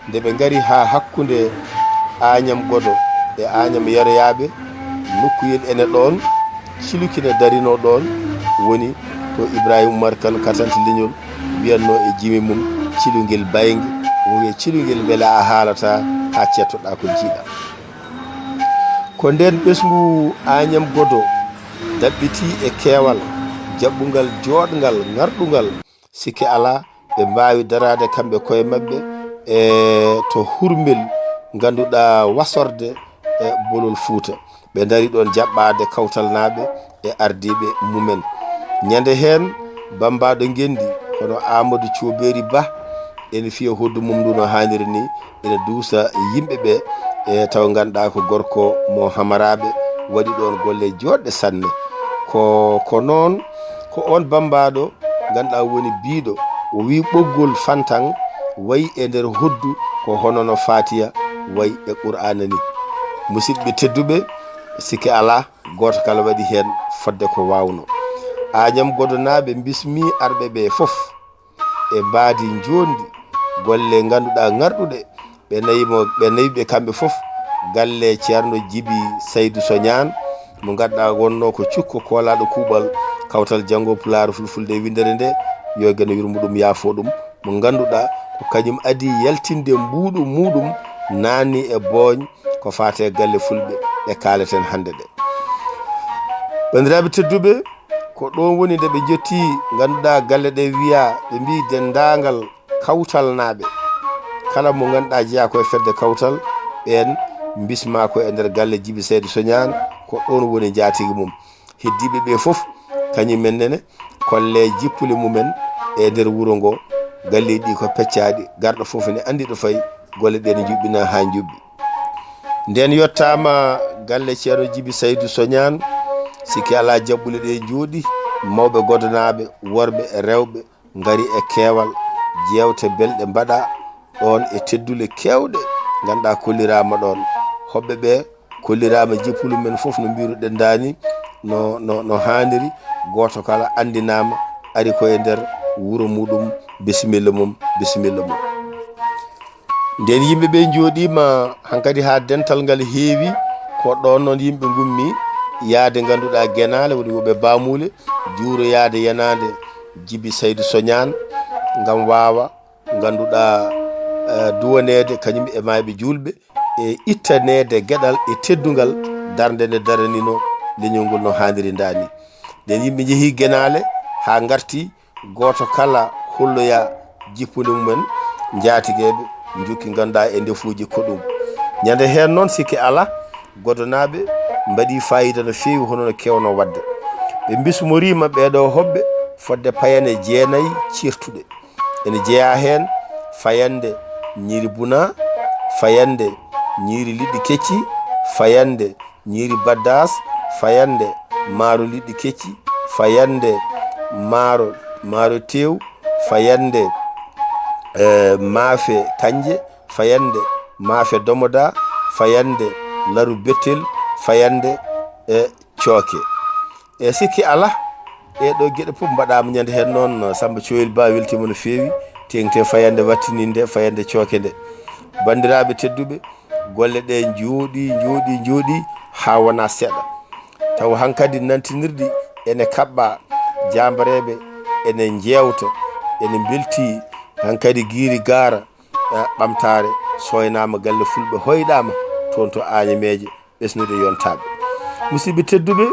Nde ɓe ngari haa hakkunde Agnam Godo e Agnam yeroyaaɓe, nokkuyel ene ɗoon, cilu kine darinoo ɗoon, woni to Ibrahima Umar Kan Katante Leñol wiyatnoo e jime mum, "Cilungel baynge", omo wiya, "Cilungel mbele a haalataa haa ceettoɗaa ko njiiɗaa." Ko ndeen ɓesngu Agnam Godo daɓɓitii e keewal, jaɓɓungal jooɗngal, ŋarɗungal, sikke alaa, ɓe mbaawi daraade kamɓe koye maɓɓe e to hurmbel, ngannduɗaa, wasorde e bolol Fuuta. Ɓe ndari ɗoon jaɓɓaade kawtalnaaɓe e ardiiɓe mumen. Ñande heen, bammbaaɗo ngenndi, hono Amadou Thioubéry Ba, ene fiya hoddu mum ndu no haaniri ni, ene duusa yimɓe ɓe, e taw ngannduɗaa ko gorko mo Hamaraaɓe, waɗi ɗoon golle jooɗɗe sanne. Ko, ko noon, ko oon bammbaaɗo ngannduɗaa woni biiɗo, o wii ɓoggol fantan wayi e nder hoddu ko hono no Faatiya wayi e Qur'aana ni. Musidɓe tedduɓe, sikke alaa, gooto kala waɗi heen fodde ko waawnoo. Agnam Godonaaɓe mbismii arɓe ɓe fof e mbaadi njoondi, golle ngannduɗaa ŋarɗuɗe, ɓe nawi mo, ɓe nawi ɓe kamɓe fof galle Ceerno Jibi Saydu Soñaan, mo ngannduɗaa wonnoo ko cukko koolaaɗo kuuɓal kawtal janngo Pulaar, Fulfulde e winndere nde, yo Geno yurmo ɗum, yaafoo ɗum, mo ngannduɗaa ko kañum adii yaltinde mbuuɗu muuɗum naanni e booñ ko faati e galle fulɓe ɗe kaaleten hannde ɗe. Banndiraaɓe tedduɓe, ko ɗoon woni nde ɓe njetti, ngannduɗaa, galle ɗe wiyaa, ɓe mbii denndaangal kawtalnaaɓe, kala mo ngannduɗaa jeyaa ko e fedde kawtal, ɓeen mbismaa ko e nder galle Jibi Saydu Soñaan, ko ɗoon woni njaatigi mum. Heddiiɓe ɓe fof, kañum en nene, kolle jippule mumen e nder wuro ngo. Galleeji ɗi ko peccaaɗi, garɗo fof ne anndi ɗo fayi, golle ɗe ne njuɓɓina haa njuɓɓi. Ndeen yottaama galle Ceerno Jibi Saydu Soñaan, sikke alaa jaɓɓule ɗe njooɗi, mawɓe godonaaɓe, worɓe e rewɓe, ngari e keewal, jeewte belɗe mbaɗa ɗoon e teddule keewɗe, ngannduɗaa kolliraama ɗoon. Hoɓɓe ɓe kolliraama jippule mum en fof no mbiruɗen daani, no, no, no haaniri, gooto kala anndinaama, ari ko e nder wuro muɗum, bisimilla mum, bisimilla mum. Nden yimɓe ɓe njooɗiima hankadi haa dental ngal heewi, ko ɗoon noon yimɓe ngummi yaade, ngannduɗaa, genaale, woni woɓɓe baamuule, juuroyaade yenaande Jibi Saydu Soñaan, ngam waawa, ngannduɗaa, eh, duwaneede kañum e maayɓe juulɓe, e ittaneede geɗal e teddungal darnde nde daranino leñol ngol no haaniri ndaani. Nden yimɓe njehi genaale haa ngarti, gooto kala holloya jippunde mumen, njaatigeeɓe njokki ngannduɗaa e ndefuuji ko ɗum. Ñande heen noon, sikke alaa, Godonaaɓe mbaɗi faayiida no feewi, hono no keewno waɗde. Ɓe mbismoriima ɓee ɗoo hoɓɓe fodde payane jeenayi ceertuɗe. Ene jeyaa heen fayande ñiiri buna, fayande ñiiri liɗɗi kecci, fayande ñiiri baddaas, fayande maaro liɗɗi kecci, fayande maaro, maaro teew, fayande, eh, maafe kanje, fayande maafe domoda, fayande laru bettel, fayande, eh, cooke. E sikki alaa, ɗee ɗoo geɗe fof mbaɗaama ñande heen noon. Samba Coyel Ba weltiima no feewi, teeŋti e fayande wattininde, fayande cooke nde. Banndiraaɓe tedduɓe, golle ɗe njooɗi, njooɗi, njooɗi haa wonaa seeɗa. Tawa hankadi nantinirɗi ene kaɓɓa, jaambareeɓe ene njeewta, ene mbelti hankadi giiri gaara, eh, ɓamtaare sooynaama, galle fulɓe hoyɗaama toon to Añameeje ɓesnude yontaaɓe. Musidɓe tedduɓe,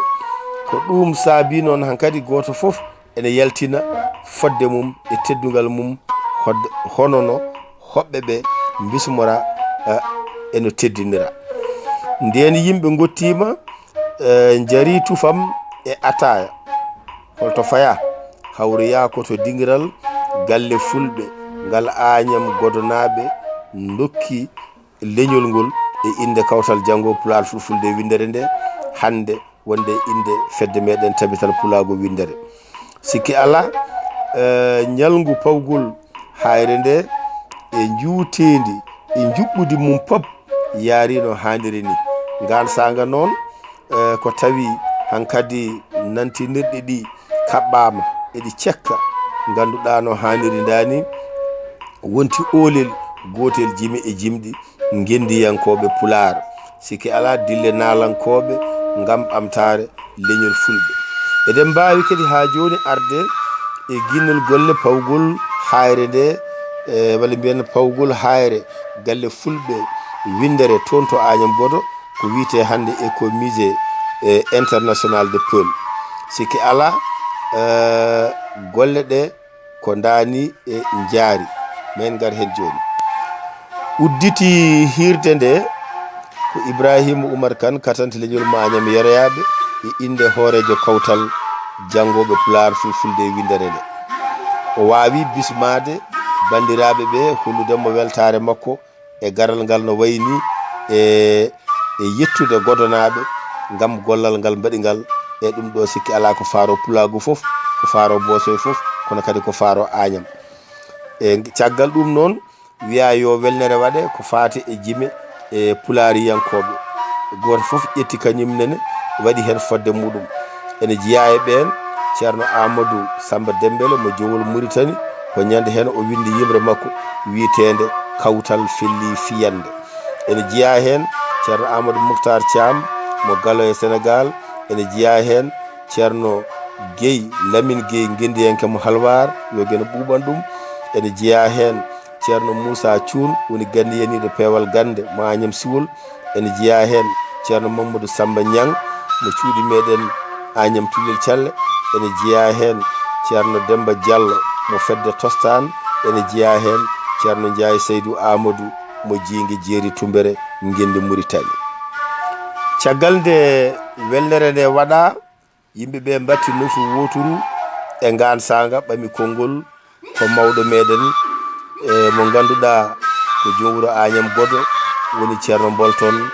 ko ɗum saabii noon hankadi gooto fof ene yaltina fodde mum e teddungal mum, hodde, hono no hoɓɓe ɓe mbismora, eh, e no teddinira. Ndeen yimɓe ngottiima, eh, njari tufam e ataaya. Holto fayaa? Hawroyaa ko to dingiral galle fulɓe ngal Añam Godonaaɓe ndokki leñol ngol e innde Kawtal Janngo Pulaar Fulfulde Winndere nde, hannde wonde e innde fedde meɗen Tabital Pulaagu Winndere. Sikki alaa, eh, ñalngu pawgol haayre nde e njuuteendi e njuɓɓudi mum pop yaari no haaniri ni. Ngaan saanga noon, eh, ko tawi hankadi nantinirɗe ɗi kaɓɓaama, eɗi cekka, ngannduɗaa no haaniri ndaani, wonti oolel gootel jime e jimɗi ngenndiyankooɓe Pulaar. Sikki alaa, dille naalankooɓe ngam ɓamtaare leñol fulɓe. Eɗen mbaawi kadi haa jooni arde e ginnol golle pawgol haayre nde, e, walla mbiyen pawgol haayre galle fulɓe winndere toon to Agnam Godo, ko wiyetee hannde Ecomusée, e, International de Peul. Sikki alaa, e, golle ɗe ko ndaani e njaari. Men ngar heen jooni. Udditi hiirde nde ko Ibrahima Oumar Kane, katante leñol Mañam Yeroyaaɓe, e innde hooreejo kawtal janngooɓe Pulaar Fulfulde e winndere nde. O waawi bismaade banndiraaɓe ɓe, hollude mo weltaare makko e garal ngal no wayi ni, e, e yettude Godonaaɓe ngam gollal ngal mbaɗi ngal. E ɗum ɗo sikki alaa ko faaro Pulaagu fof, ko faaro Boosoy fof, kono kadi ko faaro Añam. E caggal ɗum noon, wiya yo welnere waɗe ko faati e jime e Pulaariyankooɓe. Gooto fof ƴetti kañum nene, waɗi heen fodde muɗum. Ene jeyaa e ɓeen Ceerno Amadou Samba Dembele mo Jowol Muritani, ko ñande heen o winndi yimre makko wiyeteende Kawtal Felli Fiyannde. Ene jeyaa heen Ceerno Amadou Mouhtar Thiam mo Galo e Senegaal. Ene jeyaa heen Ceerno Guèye, Lamine Guèye, ngenndiyanke mo Halwaar, yo geno ɓuuɓan ɗum. Ene jeyaa heen Ceerno Moussa Thioune, woni ganndiyaniiɗo peewal gannde mo Agnam Siwol. Ene jeyaa heen Ceerno Mamadou Samba Niang mo cuuɗi meɗen Agnam Tullel Calle. Ene jeyaa heen Ceerno Demba Diallo mo fedde Tostan. Ene jeyaa heen Ceerno Ndiaye Seydou Amadou mo Jiinge Jeeri Tumbere, ngenndi Muritani. Caggal nde welnere nde waɗaa, yimɓe ɓe mbatti nufu wooturu e ngaan saanga, ɓami konngol ko mawɗo meɗen, e mo ngannduɗaa ko jom wuro Agnam Godo, woni Ceerno Mbolton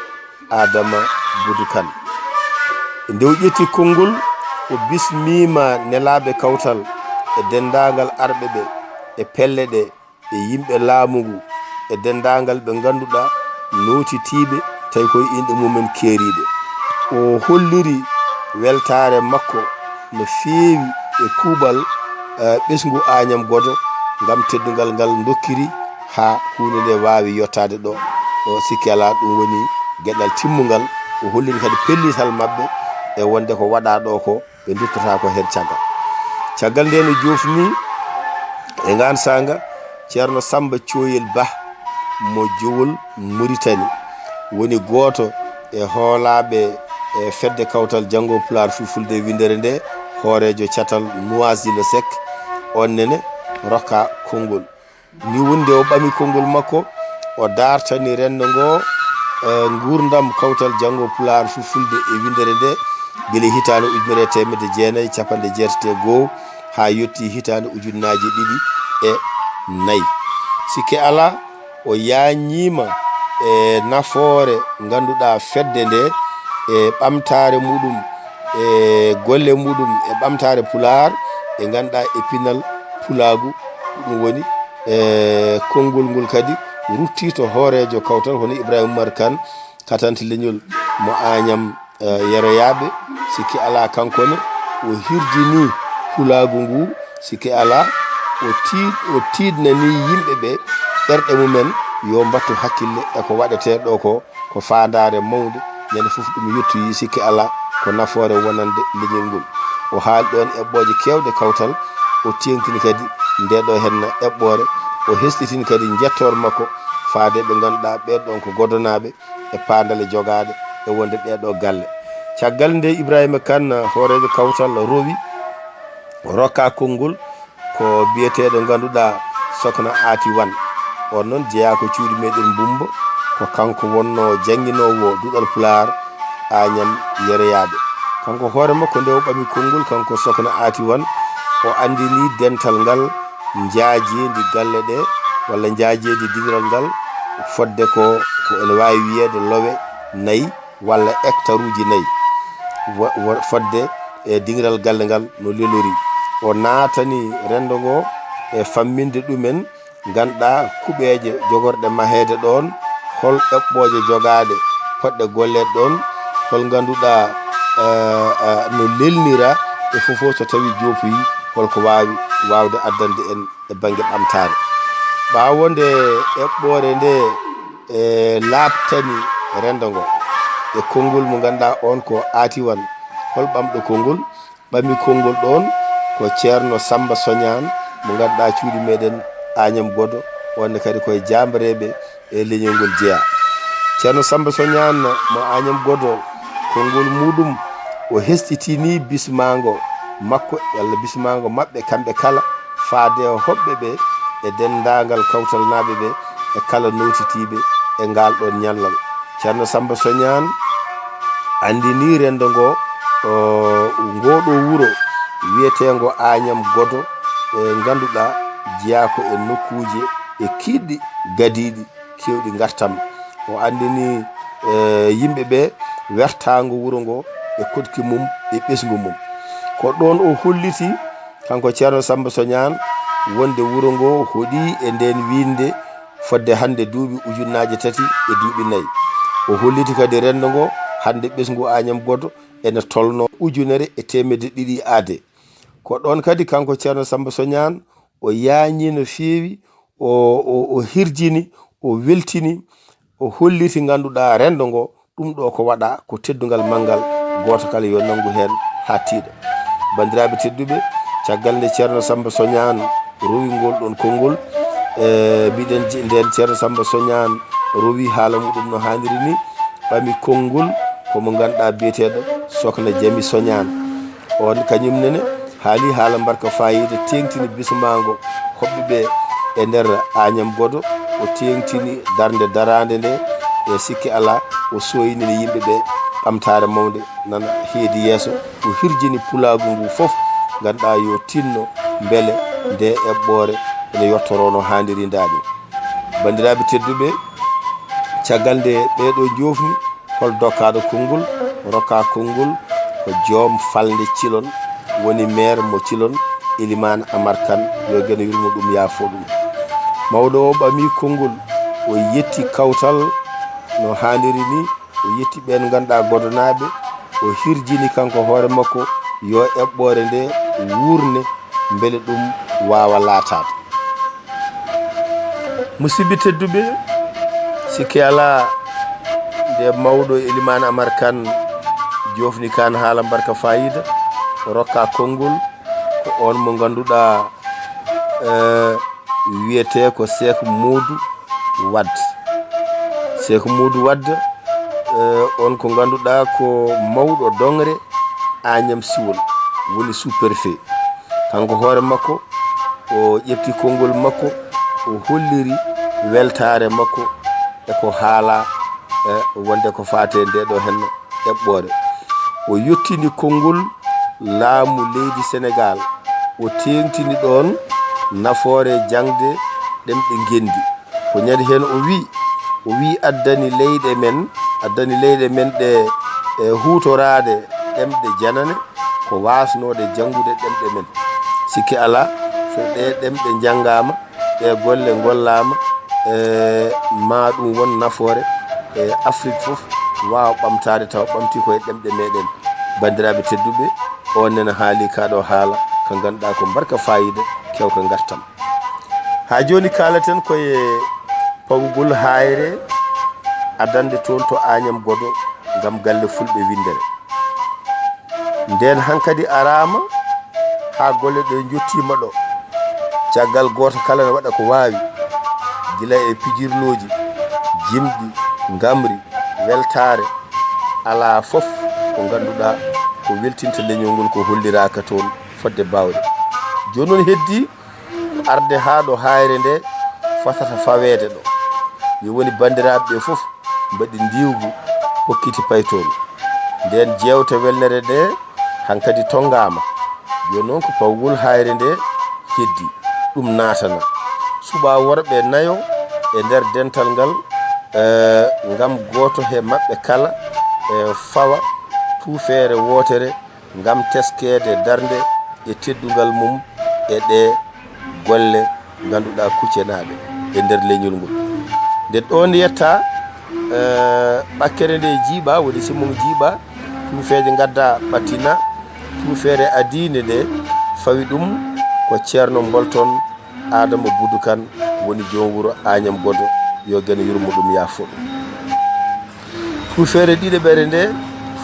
Adama Budu Kan. Nde o ƴetti konngol, o bismiima nelaaɓe kawtal e denndaangal arɓe ɓe e pelle ɗe e yimɓe laamu ngu e denndaangal ɓe ngannduɗaa nootitiiɓe, tawi koye inɗe mumen keeriiɗe. O holliri weltaare makko no feewi e kuuɓal, eh, ɓesngu Agnam Godo ngam teddungal ngal ndokkiri haa huunde nde waawi yottaade ɗo. Ɗo sikki alaa, ɗum woni geɗal timmungal. O holliri kadi pellital maɓɓe e wonde ko waɗaa ɗo ko ɓe nduttotaako heen caggal. Caggal nde no joofni e ngaan saanga Ceerno Samba Cooyel Bah mo Jowol Muritani, woni gooto e hoolaaɓe e fedde kawtal janngo Pulaar Fulfulde e winndere nde, hooreejo catal Noisy-le-Sec, on nene rokka konngol. Ni wonde o ɓami konngol makko, o dartani renndo ngo, eh, nguurndam kawtal janngo Pulaar Fulfulde e winndere nde, gila hitaande ujunere e teemedde jeenayi e capanɗe jeetati e go'o haa yotti hitaande ujunnaaje ɗiɗi e nayi. Sikke alaa, o yaañiima e nafoore ngannduɗaa fedde nde e ɓamtaare muɗum, e golle muɗum, e ɓamtaare Pulaar, e ngannduɗaa e pinal Pulaagu, ko ɗum woni, e konngol ngol kadi ruttii to hooreejo kawtal, hono Ibrahima Umar Kan, katante leñol mo Aañam, eh, Yeroyaaɓe. Sikke alaa, kanko ne, o hirjinii Pulaagu ngu, sikke alaa, o tii-, o tiiɗnanii yimɓe ɓe, ɓerɗe mumen, yo mbattu hakkille e ko waɗetee ɗo ko, ko faandaare mawnde, ñande fof ɗum yettoyi, sikke alaa, ko nafoore wonande leñol ngol. O haali ɗoon eɓɓooje keewɗe kawtal, o teeŋtini kadi ndee ɗoo heen eɓɓoore, o hesɗitini kadi njettoor makko faade ɓe ngannduɗaa ɓee ɗoon ko Godonaaɓe, e paandale jogaaɗe e wonde ɗee ɗoo galle. Caggal nde Ibrahima Kan, hooreejo kawtal, rowi, rokka konngol ko biyeteeɗo ngannduɗaa Sokna Aati Wan. On noon jeyaa ko cuuɗi meɗen Mbumba, ko kanko wonnoo jannginoowo duɗal Pulaar Aañam Yeroyaaɓe. Kanko hoore makko nde o ɓami konngol, kanko Sokna Aati Wan, o anndini dental ngal njaajeendi galle ɗe, walla njaajeendi digiral ngal, fodde ko, ko ene waawi wiyeede lowe nayi walla hectare uji nayi, wo-, wo-, fodde e digiral galle ngal no lelori. O naatani renndo ngo e famminde ɗumen, ngannduɗaa kuɓeeje jogorɗe maheede ɗoon, hol eɓɓooje jogaaɗe potɗe golleede ɗoon, hol ngannduɗaa, eh, eh, no lelnira, e fof fof so tawii joopoyi, holko waawi waawde addande en e bannge ɓamtaare. Ɓaawo nde eɓɓoore nde, e, laaɓtani renndo ngo e konngol mo ngannduɗaa on ko Aati Wan, hol ɓamɗo konngol, ɓami konngol ɗoon ko Ceerno Sammba Soñaan mo ngannduɗaa cuuɗi meɗen Aañam Godo, on ne kadi ko e jaambareeɓe e leñol ngol jeyaa. Ceerno Sammba Soñaan mo Aañam Godo, konngol muɗum o hesɗitini bismaango makko, walla bismaango maɓɓe kamɓe kala, faade e hoɓɓe ɓe e denndaangal kawtalnaaɓe ɓe e kala nootitiiɓe e ngaal ɗoon ñallal. Ceerno Sammba Soñaan anndinii renndo ngo, o, ngoo ɗoo wuro wiyeteengo Aañam Godo, e ngannduɗaa jeyaa ko e nokkuuje e kiiɗɗi gadiiɗi keewɗi ngartam. O anndini, e, yimɓe ɓe wertaango wuro ngo e koɗki mum e ɓesngu mum. Ko ɗoon o holliti, kanko Ceerno Sammba Soñaan, wonde wuro ngo hoɗii e ndeen wiinde fodde hannde duuɓi ujunnaaje tati e duuɓi nayi. O holliti kadi renndo ngo hannde ɓesngu Aañam Godo ene tolnoo ujunere e teemedde ɗiɗi aade. Ko ɗoon kadi kanko Ceerno Sammba Soñaan o yaañii no feewi, o, o, o hirjini, o weltini, o holliti ngannduɗaa renndo ngo, ɗum ɗo ko waɗa ko teddungal manngal, gooto kala yo nanngu heen haa tiiɗa. Banndiraaɓe tedduɓe, caggal nde Ceerno Sammba Soñaan rowi ngol ɗoon konngol, e, mbiɗen ji-, ndeen Ceerno Sammba Soñaan rowi haala muɗum no haaniri ni, ɓami konngol ko mo ngannduɗaa biyeteeɗo Sokna Jami Soñaan. On kañum nene haali haala mbarka faayiida, teeŋtini bismaango hoɓɓe ɓe e nder Aañam Godo, o teeŋtini darnde daraande nde, e sikke alaa, o sooynini yimɓe ɓe ɓamtaare mawnde nana heedi yeeso, o hirjini pulaagu ngu fof, ngannduɗaa yo tinno mbele nde eɓɓoore ene yottoroo no haaniri ndaa ɗum. Banndiraaɓe tedduɓe, caggal nde ɓee ɗoo njoofni, hol dokkaaɗo konngol, rokkaa konngol ko joom falnde Cilon, woni meer mo Cilon, Elimaan Amar Kan, yo Geno yurmo ɗum, yaafo ɗum. Mawɗo o ɓami konngol, o yetti kawtal no haaniri ni, o yetti ɓeen ngannduɗaa Godonaaɓe, o hirjini kanko hoore makko yo eɓɓoore nde wuurne, mbele ɗum waawa laataade. Musidɓe tedduɓe, sikke alaa nde mawɗo Elimaan Amar Kan joofni kan haala mbarka faayiida, o rokka konngol ko on mo ngannduɗaa, eh, wiyetee ko Seek Moodu Wad. Seek Moodu Wad, eh, on ko ngannduɗaa ko mawɗo doŋre Aañam Siwol. woni sous-préfet. Kanko hoore makko, o ƴefti konngol makko, o holliri weltaare makko e ko haalaa, e wonde ko faati e ndee ɗoo heen eɓɓoore. O yettini konngol laamu leydi Senegaal, o teeŋtini ɗoon nafoore jaŋde ɗemɗe ngenndi. Ko ñande heen o wii, o wii addani leyɗe men, addani leyɗe men ɗe e huutoraade ɗemɗe janane ko waasnoode janngude ɗemɗe men. Sikke alaa, so ɗee ɗemɗe njanngaama, ɗee golle ngollaama, e ma ɗum won nafoore e Afrik fof waawa ɓamtaade tawa ɓamti koye ɗemɗe meɗen. Banndiraaɓe tedduɓe, on nena haali kaa ɗoo haala ka ngannduɗaa ko mbarka faayiida kewka ngartam. Haa jooni kaalaten koye pawgol haayre adannde toon to Añam Godo ngam galle fulɓe winndere. Ndeen hankadi araama haa golle ɗe njottiima ɗo. Caggal gooto kala ne waɗa ko waawi, gila e pijirlooji, jimɗi, ngamri, weltaare, alaa fof ko ngannduɗaa ko weltinta leñol ngol ko holliraaka toon fodde baawde. Jooni noon heddii arde haa ɗo haayre nde fotata faweede ɗo. Yo woni banndiraaɓe ɓe fof mbaɗi ndiwgu pokkiti paytoon. Ndeen jeewte welnere nde hankadi tonngaama. Jooni noon ko pawgol haayre nde heddii. Ɗum naatana. Suɓaa worɓe nayo e nder dental ngal, eh, ngam gooto he maɓɓe kala, eh, fawa tuufeere wootere ngam teskeede darnde e teddungal mum e ɗee golle ngannduɗaa kuccenaaɗe e nder leñol ngol. Nde ɗoon yettaa, eh, ɓakkere nde jiiɓaa, woni simon jiiɓaa, tuufeeje ngaddaa ɓattina, tuufeere adiinde nde fawi ɗum ko Ceerno Mbolton Aadama Buudu Kan woni joom wuro Añam Godo, yo Geno yurmo ɗum yaafo ɗum. Tuufeere ɗiɗaɓere nde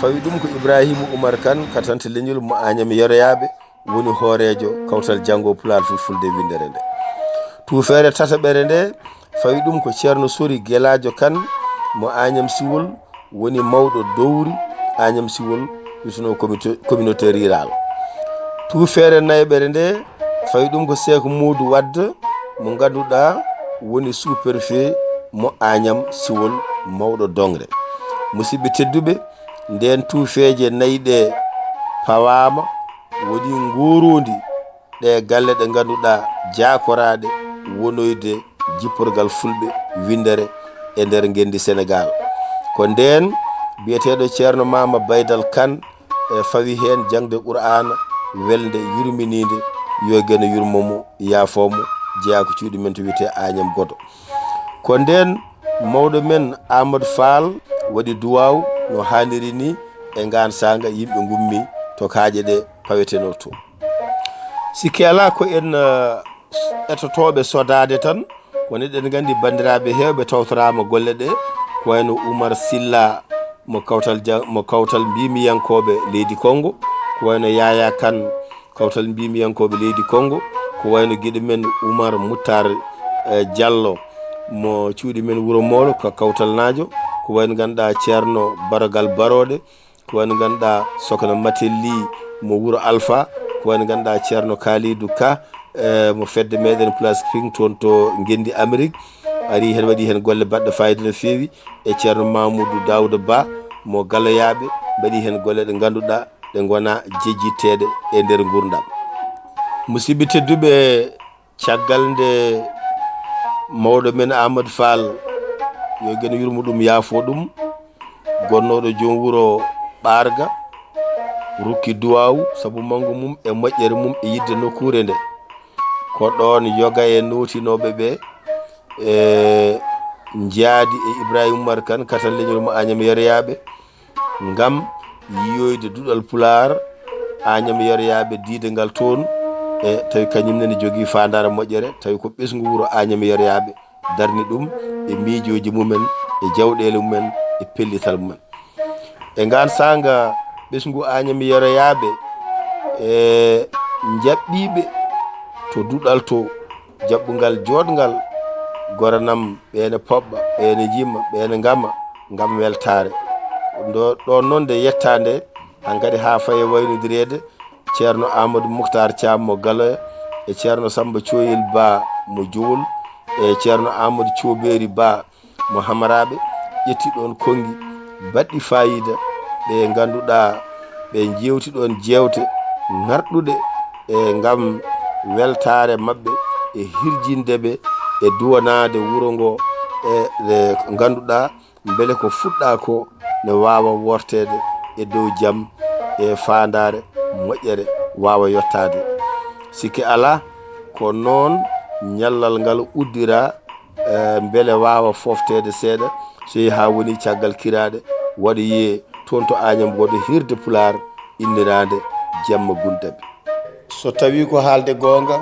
fawi ɗum ko Ibraahiima Umar Kan, katante leñol mo Añam Yoroyaaɓe, woni hooreejo kawtal janngo Pulaar Fulfulde winndere nde. Tuufeere tataɓere nde fawi ɗum ko Ceerno Sori Gelaajo Kan mo Añam Siwol, woni mawɗo dowri Añam Siwol, wiyetenoo comité, communauté rurale. Tuufeere nayaɓere nde fawi ɗum ko Seek Moodu Wadd mo ngannduɗaa woni sous-préfet mo Añam Siwol, mawɗo dongre. Musidɓe tedduɓe, ndeen tuufeeje nayi ɗe pawaama, woni nguurundi ɗe galle ɗe ngannduɗaa jaakoraaɗe wonoyde jipporgal fulɓe winndere e nder ngenndi Senegaal. Ko ndeen biyeteeɗo Ceerno Maama Baydal Kan e fawi heen jaŋde Qur'aana welnde yurminiinde, yo Geno yurmo mo, yaafo mo, jeyaa ko cuuɗi men to wiyetee Añam Godo. Ko ndeen mawɗo men Amadou Fall waɗi duwaaw no haaniri ni, e ngaan saanga yimɓe ngummi to kaaƴe ɗe pawetenoo to. Sikke alaa ko en, eh, etotooɓe sodaade tan, kono eɗen nganndi banndiraaɓe heewɓe tawtoraama golle ɗe, ko wayno Oumar Silla mo kawtal ja-, mo kawtal mbiymiyankooɓe leydi Konngo, ko wayno Yaya Kan kawtal mbiymiyankooɓe leydi Konngo, ko wayno giɗo men Oumar Moutar, eh, Diallo mo cuuɗi men Wuro Moolo, ko kawtalnaajo, ko wayno ngannduɗaa Ceerno Barogal Barooɗe, ko wayno ngannduɗaa Sokna Matelli mo Wuro Alfa, ko wayno ngannduɗaa Ceerno Kalidou Ka, eh, mo fedde meɗen Place King toon to ngenndi Amérique, ari heen waɗi heen golle baɗɗe fayida no feewi, e Ceerno Mamoudou Daouda Ba mo Galoyaaɓe, mbaɗi heen golle ɗe ngannduɗaa ɗe ngona jejjitteeɗe e nder nguurndam. Musidɓe tedduɓe, caggal nde mawɗo men Amadou Fall, yo Geno yurmo ɗum, yaafo ɗum, gonnooɗo joom wuro Ɓaarga, rukki duwaawu sabu manngu mum e moƴƴere mum e yiɗde nokkuure nde, ko ɗoon yoga e nootinooɓe ɓe, e njaadi e Ibrahima Umar Kan, katal leñol mo Añam Yoroyaaɓe, ngam yiyoyde duɗal Pulaar, Añam Yoroyaaɓe diide ngal toon, e tawi kañum nene jogii faandaare moƴƴere, tawi ko ɓesngu wuro Añam Yoroyaaɓe darni ɗum, e miijooji mumen, e jawɗeele mumen, e pellital mumen. E ngaan saanga, ɓesngu Añam Yoroyaaɓe e njaɓɓiiɓe to duɗal to, jaɓɓungal jooɗngal, goranam ɓeene poɓɓa, ɓeene njima, ɓeene ngama, ngam weltaare. Ɗo, ɗoon noon nde yettaande, hankadi haa faye waynodireede, Ceerno Amadou Moukhtar Thiam mo Galoya, e Ceerno Samba Coyel Ba mo Jowol, e Ceerno Amadou Cobeeri Ba mo Hamaraɓe, ƴetti ɗon konngi baɗɗi faayiida, ɓe ngannduɗaa ɓe jewti ɗon jeewte ŋarɗuɗe, e ngam weltaare maɓɓe, e hirjinde ɓe, e duwanaade wuro ngo, e nde ngannduɗaa mbele ko fuɗɗaa ko ne waawa worteede e dow jam, e faandaare moƴƴere waawa yottaade. Sikke alaa, ko noon ñallal ngal uddira, e, mbele waawa foofteede seeɗa, so yehi haa woni caggal kiraaɗe, waɗa yiye toon to Añam Godo hirde Pulaar inniraande Jamma Gundabi. So tawii ko haalde goonga,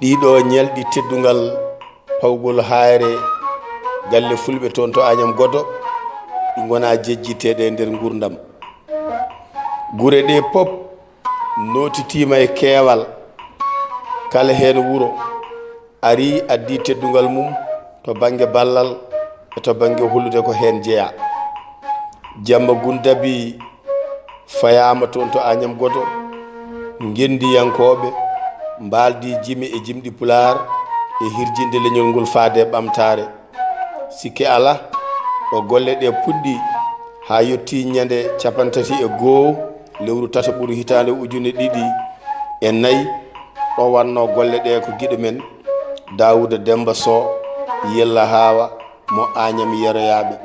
ɗiiɗoo ñalɗi teddungal pawgol haayre galle fulɓe toon to Añam Godo, ɗi ngonaa jejjiteeɗe e nder nguurndam. Gure ɗee pop nootitiima e keewal, kala heen wuro arii addii teddungal mum to bannge ballal e to bannge hollude ko heen jeyaa. Jamma Gundabi fayaama toon to Añam Godo, ngenndiyankooɓe mbaaldii jime e jimɗi Pulaar e hirjinde leñol ngol faade e ɓamtaare. Sikke alaa, ɗo golle ɗee puɗɗi haa yettii ñande cappanɗe tati e goo lewru tataɓuru hitaande ujunere ɗiɗi e nayi, ɗo wannoo golle ɗee ko giɗo men Daawuda Demmba Soh, Yella Haawa mo Añam Yeroyaaɓe.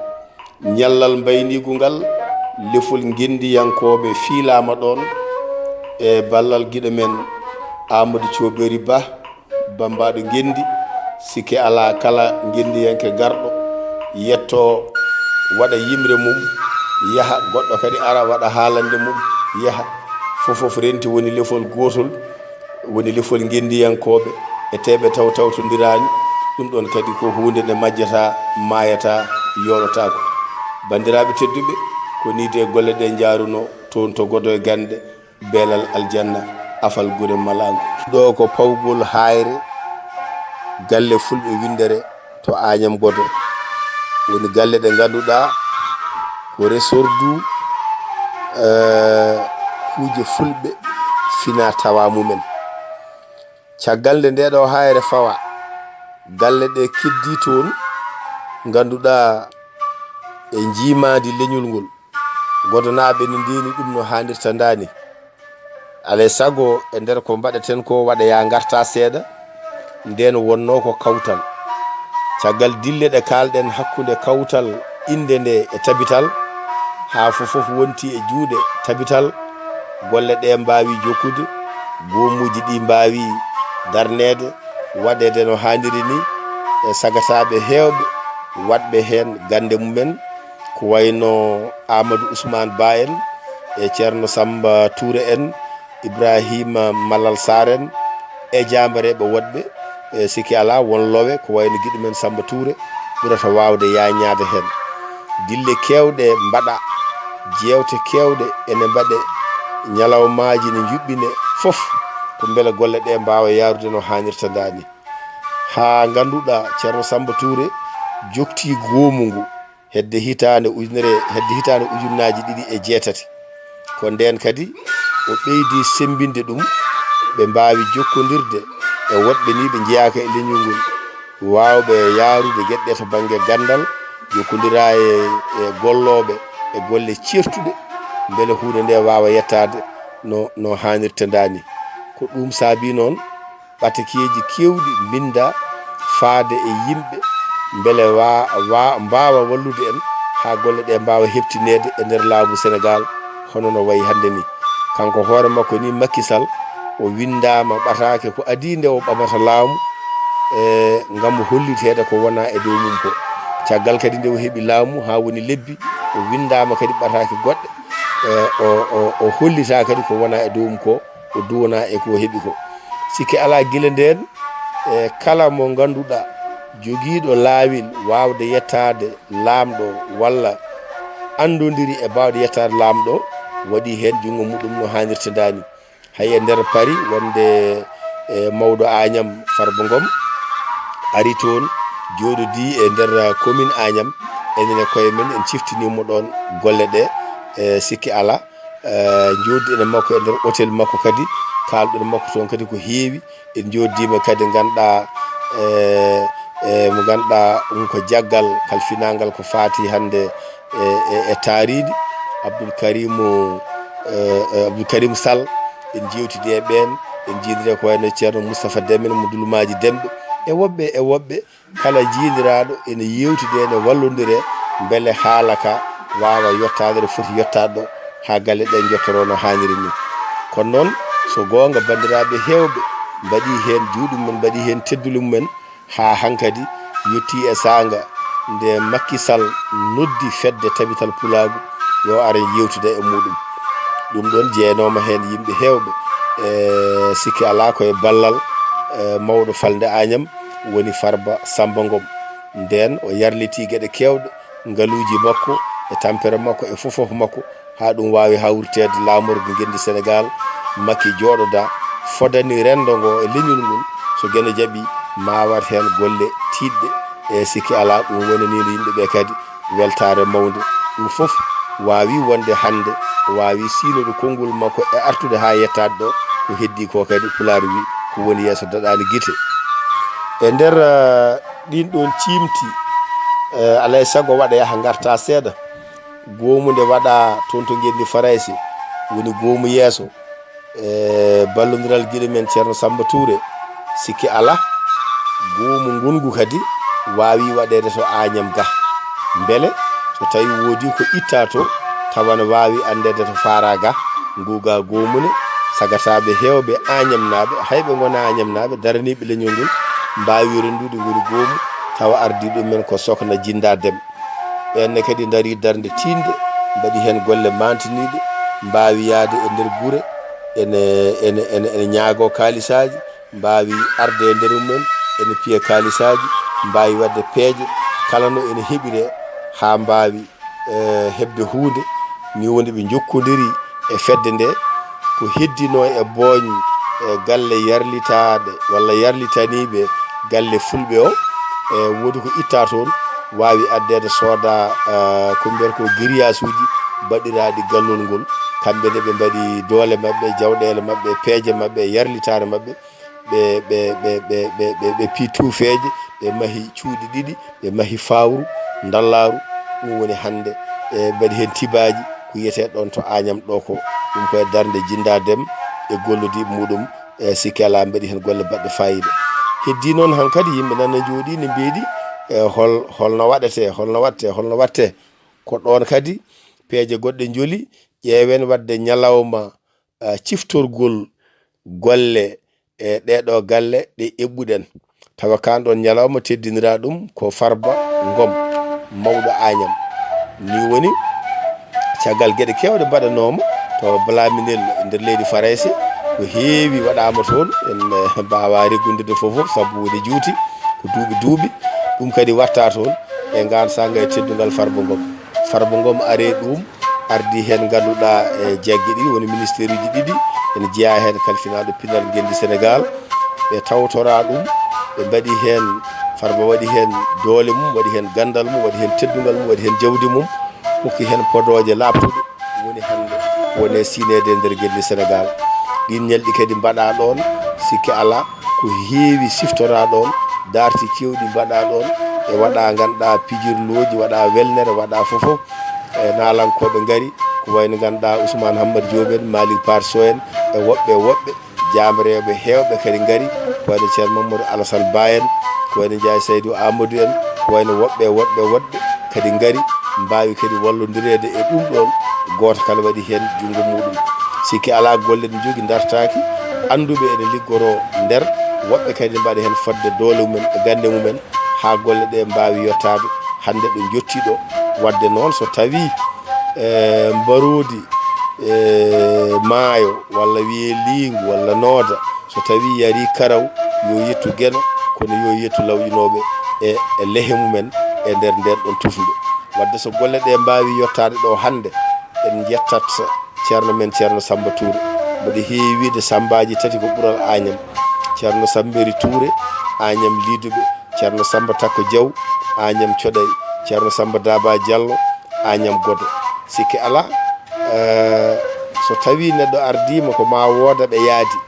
Ñallal mbayniigu ngal, lefol ngenndiyankooɓe fiilaama ɗoon e ballal giɗo men Amadou Cobeeri Ba, bammbaaɗo ngenndi. Sikke alaa, kala ngenndiyanke garɗo yettoo, waɗa yimre mum, yaha, goɗɗo kadi ara waɗa haalannde mum, yaha. Fof fof renti woni lefol gootol, woni lefol ngenndiyankooɓe e teeɓe taw tawtondiraani. Ɗum ɗoon kadi ko huunde nde majjataa, maayataa, yooɗotaako. Banndiraaɓe tedduɓe, ko nii de golle ɗe njaarunoo toon to Godo e Gannde, Beelal Aljanna, Afal Gure Malaango. Ɗo ko pawgol haayre galle fulɓe winndere to Añam Godo. Woni galle ɗe ngannduɗaa ko resordu, eh, kuuje fulɓe fina tawa mumen. Caggal nde nde ɗo haayre fawa, galle ɗe keddii toon, ngannduɗaa e njiimaandi leñol ngol. Godonaaɓe ne ndeeni ɗum no haanirta ndaa ni. Alay sago e nder ko mbaɗeten ko, waɗa ya ngarta seeɗa, nden wonnoo ko kawtal. Caggal dille ɗe kaalɗen hakkunde kawtal innde nde e tabital, haa fof fof wonti e juuɗe tabital, golle ɗe mbaawi jokkude, goomuuji ɗi mbaawi darneede, waɗeede no haaniri ni, e sagataaɓe heewɓe waɗɓe heen gannde mumen, ko wayno Amadou Ousmane Ba en, e Ceerno Samba Touré en, Ibrahima Malal Sarr en, e jaambareeɓe woɗɓe, e sikki alaa, won lowe ko wayno giɗo men Samba Touré ɓurata waawde yaañaade heen. Dille keewɗe mbaɗa, jeewte keewɗe ene mbaɗe, ñalawmaaji ne njuɓɓine, fof ko mbele golle ɗe mbaawa yaarude no haanirta ndaa ni. Haa ngannduɗaa Ceerno Samba Touré joktii goomu ngu hedde hitaande ujunere, hedde hitaande ujunnaaji ɗiɗi e jeetati. Ko ndeen kadi o ɓeydi semmbinde ɗum, ɓe mbaawi jokkondirde e woɗɓe ni ɓe njeyaaka e leñol ngol, waawɓe yaarude geɗe ɗe to bannge ganndal, jokkondiraa e, e gollooɓe e golle ceertuɗe, mbele huunde nde waawa yettaade no, no haanirta ndaa ni. Ko ɗum saabii noon ɓatakeeji keewɗi mbinndaa faade e yimɓe, mbele wa-, wa-, mbaawa wallude en haa golle ɗe mbaawa heɓtineede e nder laamu Senegaal, hono no wayi hannde ni. Kanko hoore makko ni, Macky Sall, o winndaama ɓataake ko adii nde o ɓamata laamu, e, ngam holliteede ko wonaa e dow mum ko. Caggal kadi nde o heɓi laamu haa woni lebbi, o winndaama kadi ɓataake goɗɗe, e, o, o, o hollitaa kadi ko wonaa e dow mum ko, o duwanaa e ko heɓi ko. Sikke alaa, gila ndeen, e, kala mo ngannduɗaa jogiiɗo laawil waawde yettaade laamɗo walla anndondiri e baawɗe yettaade laamɗo, waɗi heen junngo muɗum no haanirta ndaa ni. Hay e nder Paris, wonde, e, mawɗo Añam Farba Ngom ari toon, jooɗodii e nder commune Añam, enen e koye men en ciftiniima ɗoon golle ɗe, e, sikke alaa. Eh, jooɗiɗen e makko e nder hôtel makko kadi, kaalɗen e makko toon kadi ko heewi. En jooɗiima kadi, ngannduɗaa, eh, eh, mo ngannduɗaa ɗum ko jaggal kalfinaangal ko faati hannde e, e, e taariindi. Abdoul Karim, eh, eh, Abdoul Karim Sall, en njeewtidi e ɓeen, en njiidire ko wayno Ceerno Moustapha Deme, mo Dulmaaji Demɓe, e woɓɓe, e woɓɓe. Kala jiidiraaɗo ene yeewtidee, ene wallondire mbele haala ka waawa yottaade ɗo foti yottaade ɗo, haa galle ɗe njottoroo no haaniri ni. Kono noon, so goonga, banndiraaɓe heewɓe mbaɗii heen juuɗe mumen, mbaɗii heen teddule mumen, haa hankadi yettii e saanga nde Makki Sall noddi fedde Tabital Pulaagu yo ar en yeewtida e muɗum. Ɗum ɗoon jeyanooma heen yimɓe heewɓe, e sikki alaa ko e ballal, e mawɗo falnde Añam woni Farba Samba Ngom. Ndeen o yarlitii geɗe keewɗe, ngaluuji makko e tampere makko e fof fof makko, haa ɗum waawi hawriteede laamorgo ngenndi Senegaal, Makki jooɗoda, fodani renndo ngo e leñol ngol, so Geno jaɓii, ma waɗ heen golle tiiɗɗe. E sikki alaa, ɗum wonaniino yimɓe ɓe kadi weltaare mawnde. Ɗum fof waawi wonde hannde, o waawi siynude konngol makko e artude haa yettaade ɗo, ko heddii ko kadi Pulaar wi ko woni yeeso daɗaani gite. E nder, eh, ɗiin ɗoon ciimti, eh, alaa e sago waɗa yaha ngarta seeɗa, goomu nde waɗa toon to ngenndi Farayse, woni goomu yeeso, e ballondiral giɗo men Ceerno Samba Touré, sikki alaa, goomu ngongu kadi waawi waɗeede to Añam ga. Mbele so tawi woodi ko itta to, tawa ne waawi anndeede to faara ga, ngu ga goomu ne, sagataaɓe heewɓe Añamnaaɓe, hay ɓe ngona Añamnaaɓe, daraniiɓe leñol ngol, mbaawi renndude ngoni goomu, tawa ardii ɗum men ko Sokna Jinda Dem. Ɓeen ne kadi ndarii darnde tiiɗnde, mbaɗi heen golle maantiniiɗe, mbaawi yahde e nder gure, ene, ene, ene, ene ñaagoo kaalisaaji, mbaawi arde e nder mumen, ene piya kaalisaaji, mbaawi waɗde peeje, kala no ene heɓiree haa mbaawi, eh, heɓde huunde. Ni woni ɓe njokkondiri e fedde nde, ko heddinoo e booñ, e galle yarlitaaɗe walla yarlitaniiɓe galle fulɓe o, e woodi ko itta toon, waawi addeede sooda, eh, ko mbiyata ko giriyasuuji baɗiraaɗi gallol ngol. Kamɓe ne ɓe mbaɗi doole maɓɓe, jawɗeele maɓɓe, peeje maɓɓe, yarlitaare maɓɓe. Ɓe, ɓe, ɓe, ɓe, ɓe, ɓe, ɓe pii tuufeeje, ɓe mahi cuuɗi ɗiɗi, ɓe mahi fawru, ndallaaru. Ɗum woni hannde, e mbaɗi heen tibaaji, ko wiyetee ɗoon to Añam ɗo ko. Ɗum ko e darnde Jinda Dem e gollodiiɓe muɗum, e sikki alaa mbaɗi heen golle baɗɗe faayiida. Heddii noon hankadi yimɓe nana njooɗii ne mbeedi, e hol, holno waɗetee, holno waɗtee, holno waɗtee. Ko ɗoon kadi peeje goɗɗe njoli, ƴeewen waɗde ñalawma, eh, ciftorgol golle e ɗeeɗo galle ɗe eɓɓuɗen. Tawa kaan ɗoon ñalawma teddinira ɗum ko Farba Ngom, mawɗo Añam. Ni woni, caggal geɗe keewɗe mbaɗanooma to Blaminel e nder leydi Farayse, ko heewi waɗaama toon, en, eh, mbaawaa reggondirde fof fof, sabu ene juuti, ko duuɓi duuɓi. Ɗum kadi waɗta toon e ngaan saanga e teddungal Farba Ngom. Farba Ngom ari ɗum, ardi heen, ngannduɗaa, e jagge ɗiɗi, woni ministère uji ɗiɗi, ene jeyaa heen kalfinaaɗo pinal ngenndi Senegaal. Ɓe tawtoraa ɗum, ɓe mbaɗi heen, Farba waɗi heen doole mum, waɗi heen ganndal mum, waɗi heen teddungal mum, waɗi heen jawdi mum, hokki heen podooje laaɓtuɗe, woni hannde woni e siineede e nder ngenndi Senegaal. Ɗiin ñalɗi kadi mbaɗaa ɗoon, sikke alaa, ko heewi siftoraa ɗoon, daarti keewɗi mbaɗaa ɗoon, e waɗaa, ngannduɗaa, pijirlooji, waɗaa welnere, waɗaa fof fof. E naalankooɓe ngari, ko wayno, ngannduɗaa, Ousmane Hammad Diop en, Malick Par Sow en, e woɓɓe e woɓɓe, jaamreeɓe heewɓe kadi ngari, ko wayno Ceerno Mamadou Alassane Ba en, ko wayno Ndiaye Saydou Amadou en, ko wayno woɓɓe e woɓɓe e woɓɓe kadi ngari, mbaawi kadi wallondireede e ɗum ɗoon, gooto kala waɗi heen junngo muɗum. Sikke alaa, golle ɗe njogi ndartaaki, annduɓe ene liggoroo nder, woɓɓe kadi mbaɗa heen fodde doole mumen e gannde mumen, haa golle ɗe mbaawi yottaade hannde ɗo njottii ɗo. Waɗde noon, so tawii, e, mbaroodi, e, maayo, walla wiyee liingu, walla nooda, so tawii yarii karaw, yo yettu Geno, kono yo yettu lawƴinooɓe e, e lehe mumen e nder ndeen ɗoon tufnde. Waɗde so golle ɗe mbaawi yottaade ɗo hannde, en njettat Ceerno men Ceerno Samba Touré. Mboɗo heewi wiyde Sambaaji tati ko ɓural Añam. Ceerno Samberi Touré, Añam Liduɓe. Ceerno Samba Takko Diaw, Añam Coɗay. Ceerno Samba Daba Diallo, Añam Godo. Sikke alaa, eh, So tawii neɗɗo ardiima ko maa wooda ɓe yaadi,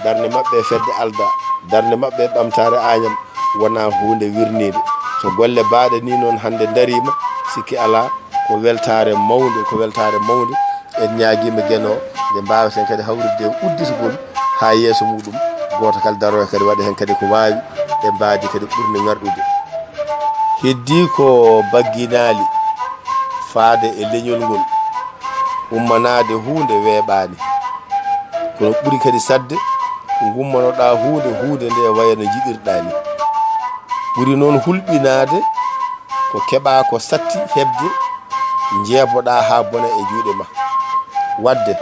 darnde maɓɓe e fedde aldaa, darnde maɓɓe e ɓamtaare Añam wonaa huunde wirniinde. So golle baaɗe nii noon hannde ndariima, sikke alaa ko weltaare mawnde, ko weltaare mawnde. En ñaagiima Geno nde mbaaweten kadi hawritde e udditgol haa yeeso muuɗum, gooto kala daroo kadi waɗa heen kadi ko waawi e mbaadi kadi ɓurndi ŋarɗude. Heddii ko bagginaali faade e leñol ngol, ummanaade huunde weeɓaani. Kono ɓuri kadi saɗde ko ngummanoɗaa huunde, huunde nde waya no njiɗirɗaa ni. Ɓuri noon hulɓinaade ko keɓaa ko satti heɓde, njeeboɗaa haa bona e juuɗe ma. Waɗde,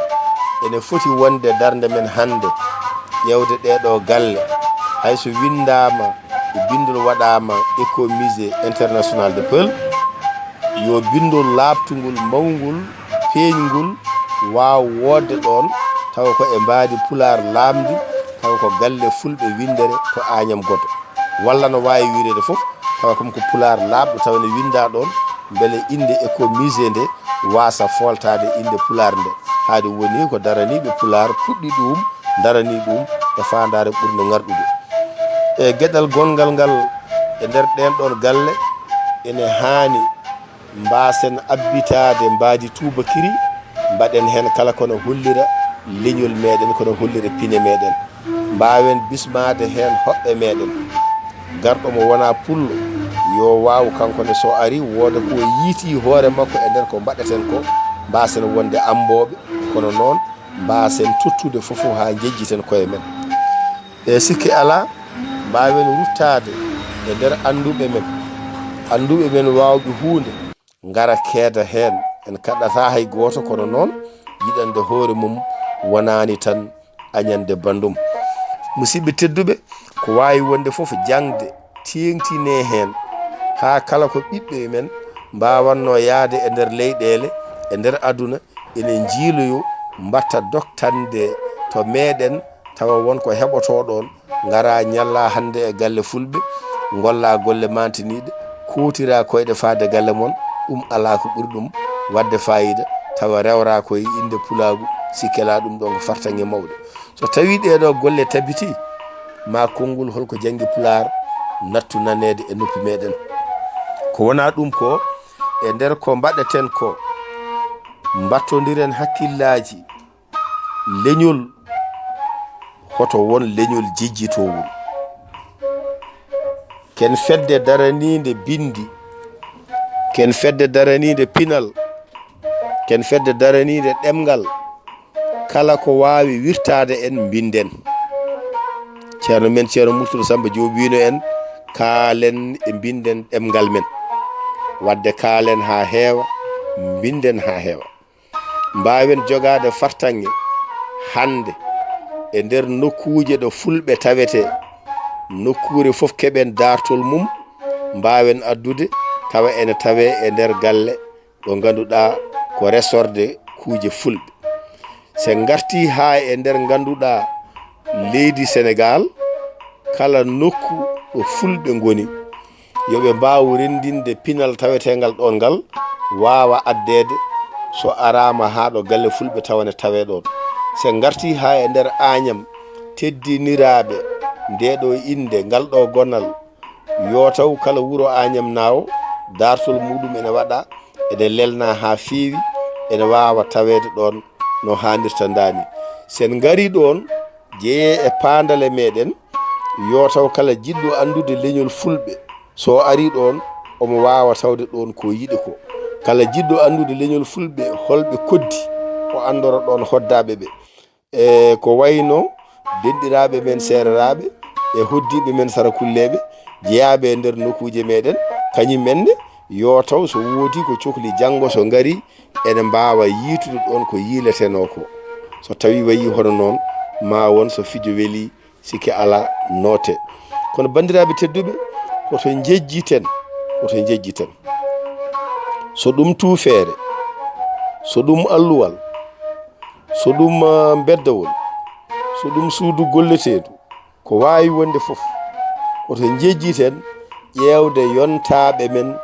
ene foti wonde darnde men hannde, ƴeewde ɗee ɗoo galle, hay so winndaama e binndol waɗaama Ecomusée International de Peul, yo binndol laaɓtungol, mawngol, peeñngol waaw woodde ɗoon, tawa ko e mbaadi Pulaar laamndi, tawa ko galle Fulɓe winndere to Añam Godo. Walla no waawi wiireede fof, tawa kam ko Pulaar laaɓɗo, tawa ne winndaa ɗoon, mbele innde Ecomusée nde waasa fooltaade innde Pulaar nde. Haa ɗum woni ko daraniiɓe Pulaar puɗɗi ɗum, ndaranii ɗum e faandaare ɓurnde ŋarɗude. E geɗal gonngal ngal e nder ɗeen ɗoon galle, ene haani mbaasen abbitaade mbaadi tuubakiri, mbaɗen heen kala ko no hollira leñol meeɗen, ko no hollira pine meeɗen. Mbaawen bismaade heen hoɓɓe meeɗen. Garɗo mo wonaa pullo, yo waaw kanko ne so ari wooda ko yiiti hoore makko e nder ko mbaɗeten ko, mbaasen wonde ammbooɓe, kono noon mbaasen tottude fof haa njejjiten koye men. E sikke alaa, mbaawen ruttaade e nder annduɓe men, annduɓe men waawɓe huunde, ngara keeda heen. En kaɗataa hay gooto, kono noon yiɗande hoore mum wonaani tan añande banndum. Musidɓe tedduɓe, ko waawi wonde fof, jaŋde teeŋtinee heen, haa kala ko ɓiɓɓe men mbaawatnoo yahde e nder leyɗeele, e nder aduna, ene njiiloyoo, mbaɗta doktannde to meeɗen, tawa won ko heɓotoo ɗoon, ngaraa ñallaa hannde e galle Fulɓe, ngollaa golle maantiniiɗe, kuutiraa koyɗe faade galle mon, ɗum alaa ko ɓuri ɗum waɗde faayiida, tawa rewraa ko e innde pulaagu, sikke alaa ɗum ɗoon ko fartaŋŋe mawɗe. So tawii ɗee ɗoo golle tabitii, maa konngol hol ko janngi Pulaar nattu naneede e noppi meeɗen. Ko wonaa ɗum ko, e nder ko mbaɗeten ko, mbattondiren hakkillaaji, leñol, hoto won leñol jejjitoowol. Ken fedde daraniinde binndi, ken fedde daraniinde pinal, ken fedde daraniinde ɗemngal, kala ko waawi wirtaade en, mbinden. Ceerno men, Ceerno Murtuɗo Samba Joob, wiino en, kaalen e mbinden ɗemngal men. Waɗde kaalen haa heewa, mbinden haa heewa. Mbaawen jogaade fartaŋŋe hannde e nder nokkuuje ɗo Fulɓe tawetee, nokkuure fof keɓen daartol mum, mbaawen addude, tawa ene tawee e nder galle ɗo ngannduɗaa ko resorde kuuje Fulɓe. So en ngartii haa e nder ngannduɗaa leydi Senegaal, kala nokku ɗo Fulɓe ngoni, yo ɓe mbaaw renndinde pinal taweteengal ɗoon ngal, waawa addeede so araama haa ɗo galle Fulɓe tawa ne tawee ɗoon. So en ngartii haa e nder Aañam, teddiniraaɓe ndee ɗoo innde, ngal ɗoo gonal, yo taw kala wuro Aañam Naawo, daartol muuɗum ene waɗaa, ene lelnaa haa feewi, ene waawa taweede ɗoon no haanirta ndaa ni. So en ngarii ɗoon, jeyee e paandale meeɗen, yo taw kala jiɗɗo anndude leñol Fulɓe, so o arii ɗoon, omo waawa tawde ɗoon ko yiɗi ko. Kala jiɗɗo anndude leñol Fulɓe, hol ɓe koddi, o anndora ɗoon hoddaaɓe ɓe. E ko wayno denɗiraaɓe men seereraaɓe e hoddiiɓe men sarakulleeɓe, jeyaaɓe e nder nokkuuje meeɗen, kañum en ne, yo taw so woodii ko cokli janngo, so ngarii, ene mbaawa yiitude ɗoon ko yiiletenoo ko. So tawii wayii hono noon, maa won so fijo welii, sikke alaa, nootee. Kono banndiraaɓe tedduɓe, woto njejjiten, woto njejjiten. So ɗum tuufeere, so ɗum alluwal, so ɗum, ah, mbeddawol, so ɗum suudu golleteendu, ko waawi wonde fof, woto njejjiten ƴeewde yontaaɓe men,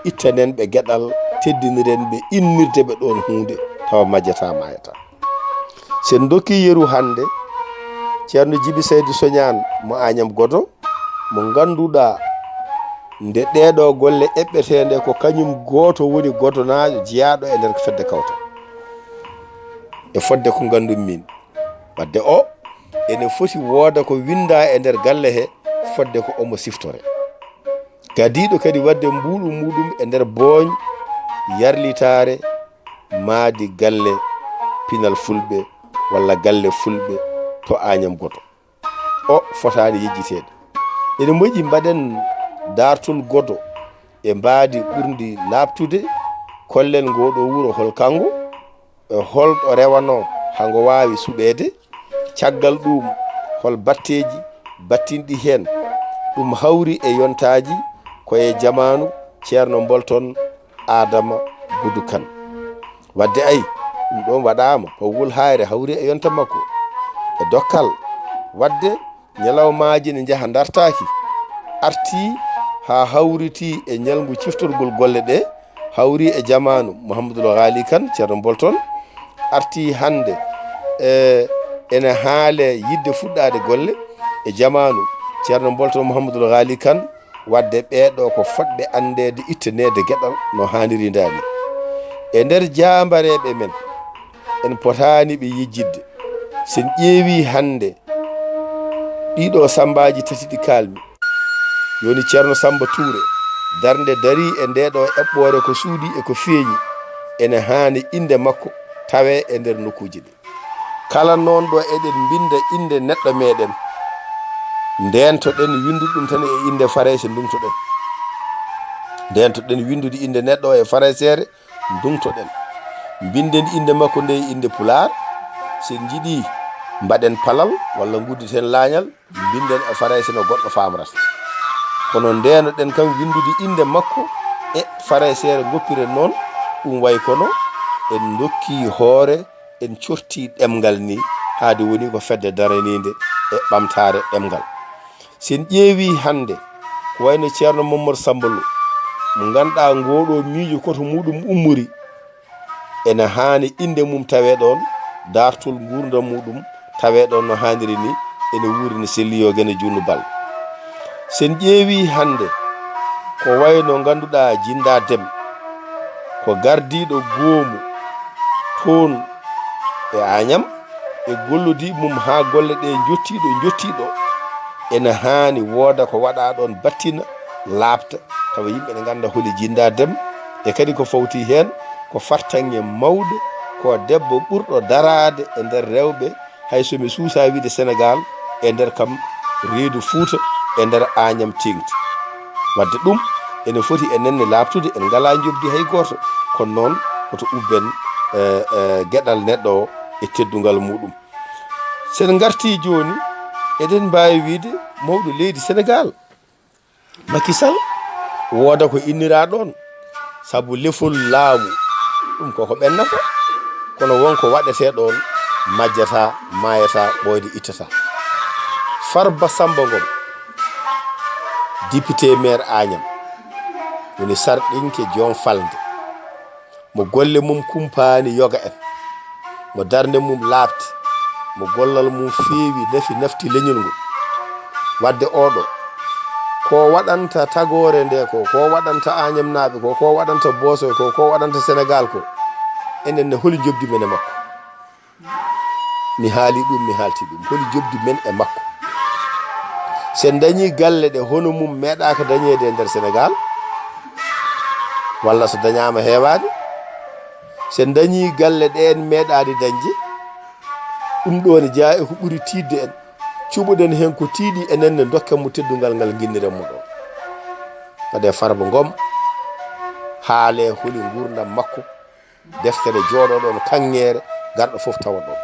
ittanen ɓe geɗal, teddiniren ɓe, innirde ɓe ɗoon huunde, tawa majjataa, maayataa. Si en ndokki yeru hannde, Ceerno Jibi Saydu Soñaan mo Añam Godo, mo ngannduɗaa nde ɗeeɗo golle eɓɓeteende ko kañum gooto woni godonaajo jeyaaɗo e nder fedde kawtal. E fodde ko nganndum min, wadde o ene foti wooda ko winndaa e nder galle he, fodde ko omo siftore. Gadiiɗo kadi wadde mbuuɗu muɗum e nder booñ yarlitaare maadi galle pinal fulɓe walla galle fulɓe to Añam Godo. O fotaani yejjiteede. Ene moƴƴi mbaɗen daartol godo e mbaadi ɓurndi laaɓtude, kollen ngoo ɗoo wuro hol kango, e hol ɗo rewanoo haa ngo waawi suɓeede. Caggal ɗuum, hol batteeji battinɗi heen? Ɗum hawri e yontaaji ko e jamaanu Ceerno Mbolton Aadama Gudu Kan. Wadde ay, ɗum ɗoon waɗaama ko wulhaare hawri e yonta makko e dokkal. Wadde ñalawmaaji ne njaha ndartaaki, artii haa hawritii e ñalngu ciftorgol golle ɗee, hawri e jamaanu Mouhamadul Ghali Kan, Ceerno Mbolton, artii hannde e ene haale yidde fuɗɗaade golle e jamaanu Ceerno Mbolton Mouhamadul Ghali Kan. Wadde ɓeeɗo ko fotɓe anndeede, itteneede geɗal no haaniri ndaani. E nder jaambareeɓe men, en potaani ɓe yejjitde. Si en ƴeewii hannde ɗiɗo sammbaaji tati ɗi kaalmi, jooni Ceerno Sammba Tuure, darnde darii e ndeeɗo eɓɓoore ko suuɗii e ko feeñi, ene haani innde makko tawee e nder nokkuuji ɗi. Kala noon ɗo eɗen mbinnda innde neɗɗo meɗen, ndeentoɗen winndude ɗum tan e innde Farayse, ndungtoɗen. Ndeentoɗen winndude innde neɗɗo e Farayseere, ndungtoɗen. Mbinden innde makko nde e innde Pulaar, si en njiɗii mbaɗen palal walla ngudditen laañal, mbinden e Farayse no goɗɗo faamrata. Kono ndeenoɗen kam winndude innde makko e Farayseere, ngoppiren noon, ɗum way kono en ndokkii hoore, en cortii ɗemngal ni, haade woni ko fedde daraniinde e ɓamtaare ɗemngal. Si en ƴeewii hannde ko wayno Ceerno Mamadou Samba Lo, mo ngannduɗaa ngooɗoo miijo ko to muuɗum ummori, ene haani innde mum tawee ɗoon, daartol nguurndam muuɗum tawee ɗoon no haaniri ni, ene wuuri no selli yo gene juutnu bal. Si en ƴeewii hannde ko wayno ngannduɗaa Jinndaa Dem, ko gardiiɗo goomu toon e Añam, e gollodiiɓe mum haa golle ɗee njottii ɗo njottii ɗo, ene haani wooda ko waɗaa ɗoon battina, laaɓta, tawa yimɓe ne ngannda holi Jinndaa Dem, e kadi ko fawti heen ko fartaŋŋe mawɗo, ko debbo ɓurɗo daraade e nder rewɓe, hay so mi suusaa wiide Senegaal, e nder kam reedu Fuuta, e nder Añam teeŋti. Wadde ɗum ene foti enen ne laaɓtude, en ngalaa njoɓdi hay gooto, kono noon koto ubben, e, e, geɗal neɗɗo o e teddungal muuɗum. Si en ngartii jooni, eɗen mbaawi wiide mawɗo leydi Senegaal, Macky Sall, wooda ko inniraa ɗoon, sabu lefol laamu, ɗum koko ɓennata, kono won ko waɗetee ɗoon, majjataa, maayataa, ɓooyde ittataa. Farba Samba Ngom, député maire Agnam, woni sarɗinke joom falnde, mo golle mum kumpaani yoga en, mo darnde mum laaɓti, mo gollal mum feewi, nafi, nafti leñol ngol. Wadde oɗo, ko waɗanta tagoore nde ko, ko waɗanta Añamnaaɓe ko, ko waɗanta Boosoy ko, ko waɗanta Senegaal ko, enen ne holi njoɓdi men e makko? Mi haali ɗum, mi haalti ɗum. Holi njoɓdi men e makko? Si en dañii galle ɗe hono mum meeɗaaka dañeede e nder Senegaal, walla so dañaama heewaani, si en dañii galle ɗe en meeɗaani dañde, ɗum ɗo ne jeyaa e ko ɓuri tiiɗde en. Cuɓoɗen heen ko tiiɗi, enen ne ndokken mo teddungal ngal, nginniren mo ɗo. Kadi Farba Ngom, haalee holi nguurndam makko. Deftere jooɗoɗon kaŋŋeere, garɗo fof tawa ɗon.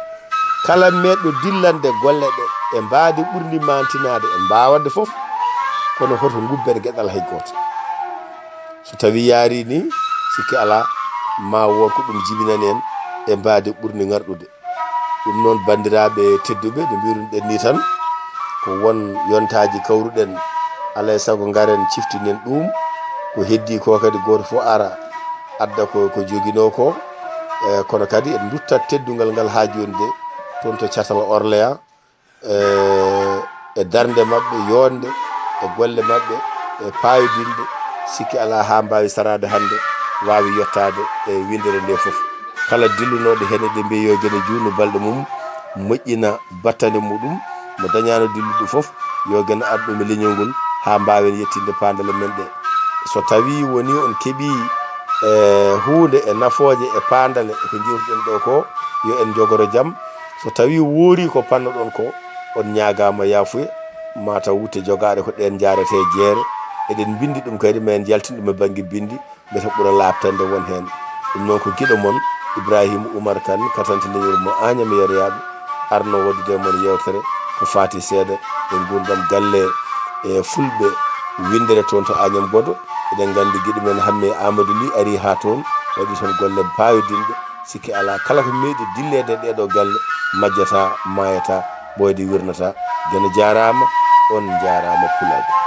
Kala meeɗɗo dillande golle ɗe e mbaadi ɓurndi maantinaade, en mbaawa waɗde fof, kono hoto ngubben geɗal hay gooto. So tawii yaarii nii, sikke alaa, ma wood ko ɗum jibinani en e mbaadi ɓurndi ŋarɗude. Ɗum noon, banndiraaɓe tedduɓe, no mbiiruɗen nii tan, ko won yontaaji kawruɗen, alaa e sago ngaren ciftinen ɗum. Ko heddii ko kadi, gooto fof ara adda ko, ko joginoo ko. E, kono kadi en nduttat teddungal ngal haa jooni de, toon to catal Orléans, e, e darnde maɓɓe yoonde, e golle maɓɓe e paayodinɗe, sikke alaa haa mbaawi saraade hannde, waawi yottaade e winndere nde fof. Kala dillunooɗo heen, eɗen mbiya yo geno juutnu balɗe mum, moƴƴina battane muɗum, mo dañaano dillude fof, yo geno arɗo e leñol ngol haa mbaawen yettinde paandale men ɗe. So tawii wonii on keɓii, e, huunde e nafooje e paandale e ko njiwruɗen ɗo ko, yo en njogoro jam. So tawii woorii ko pannoɗon ko, on ñaagaama yaafuya, ma taw wutte jogaaɗe ko ɗeen njaarete jeere. Eɗen mbinndi ɗum kadi, ma en njaltin ɗum e bannge binndi, mbete ɓura laaɓtande won heen. Ɗum noon ko giɗo mon, Ibrahima Oumar Kane, katante leñol mo Agnam Yeryaaɓe, arno waɗude e mon yeewtere ko faati seeɗa e nguurndam galle e fulɓe winndere toon to Agnam Godo. Eɗen nganndi giɗo men Hamme Amadou Ly arii haa toon, waɗi toon golle paayodinɗe. Sikke alaa, kala ko meeɗi dilleede e ɗeeɗoo galle, majjataa, maayataa, ɓooyde wirnataa. Geno jaaraama, on njaaraama Pulaagu.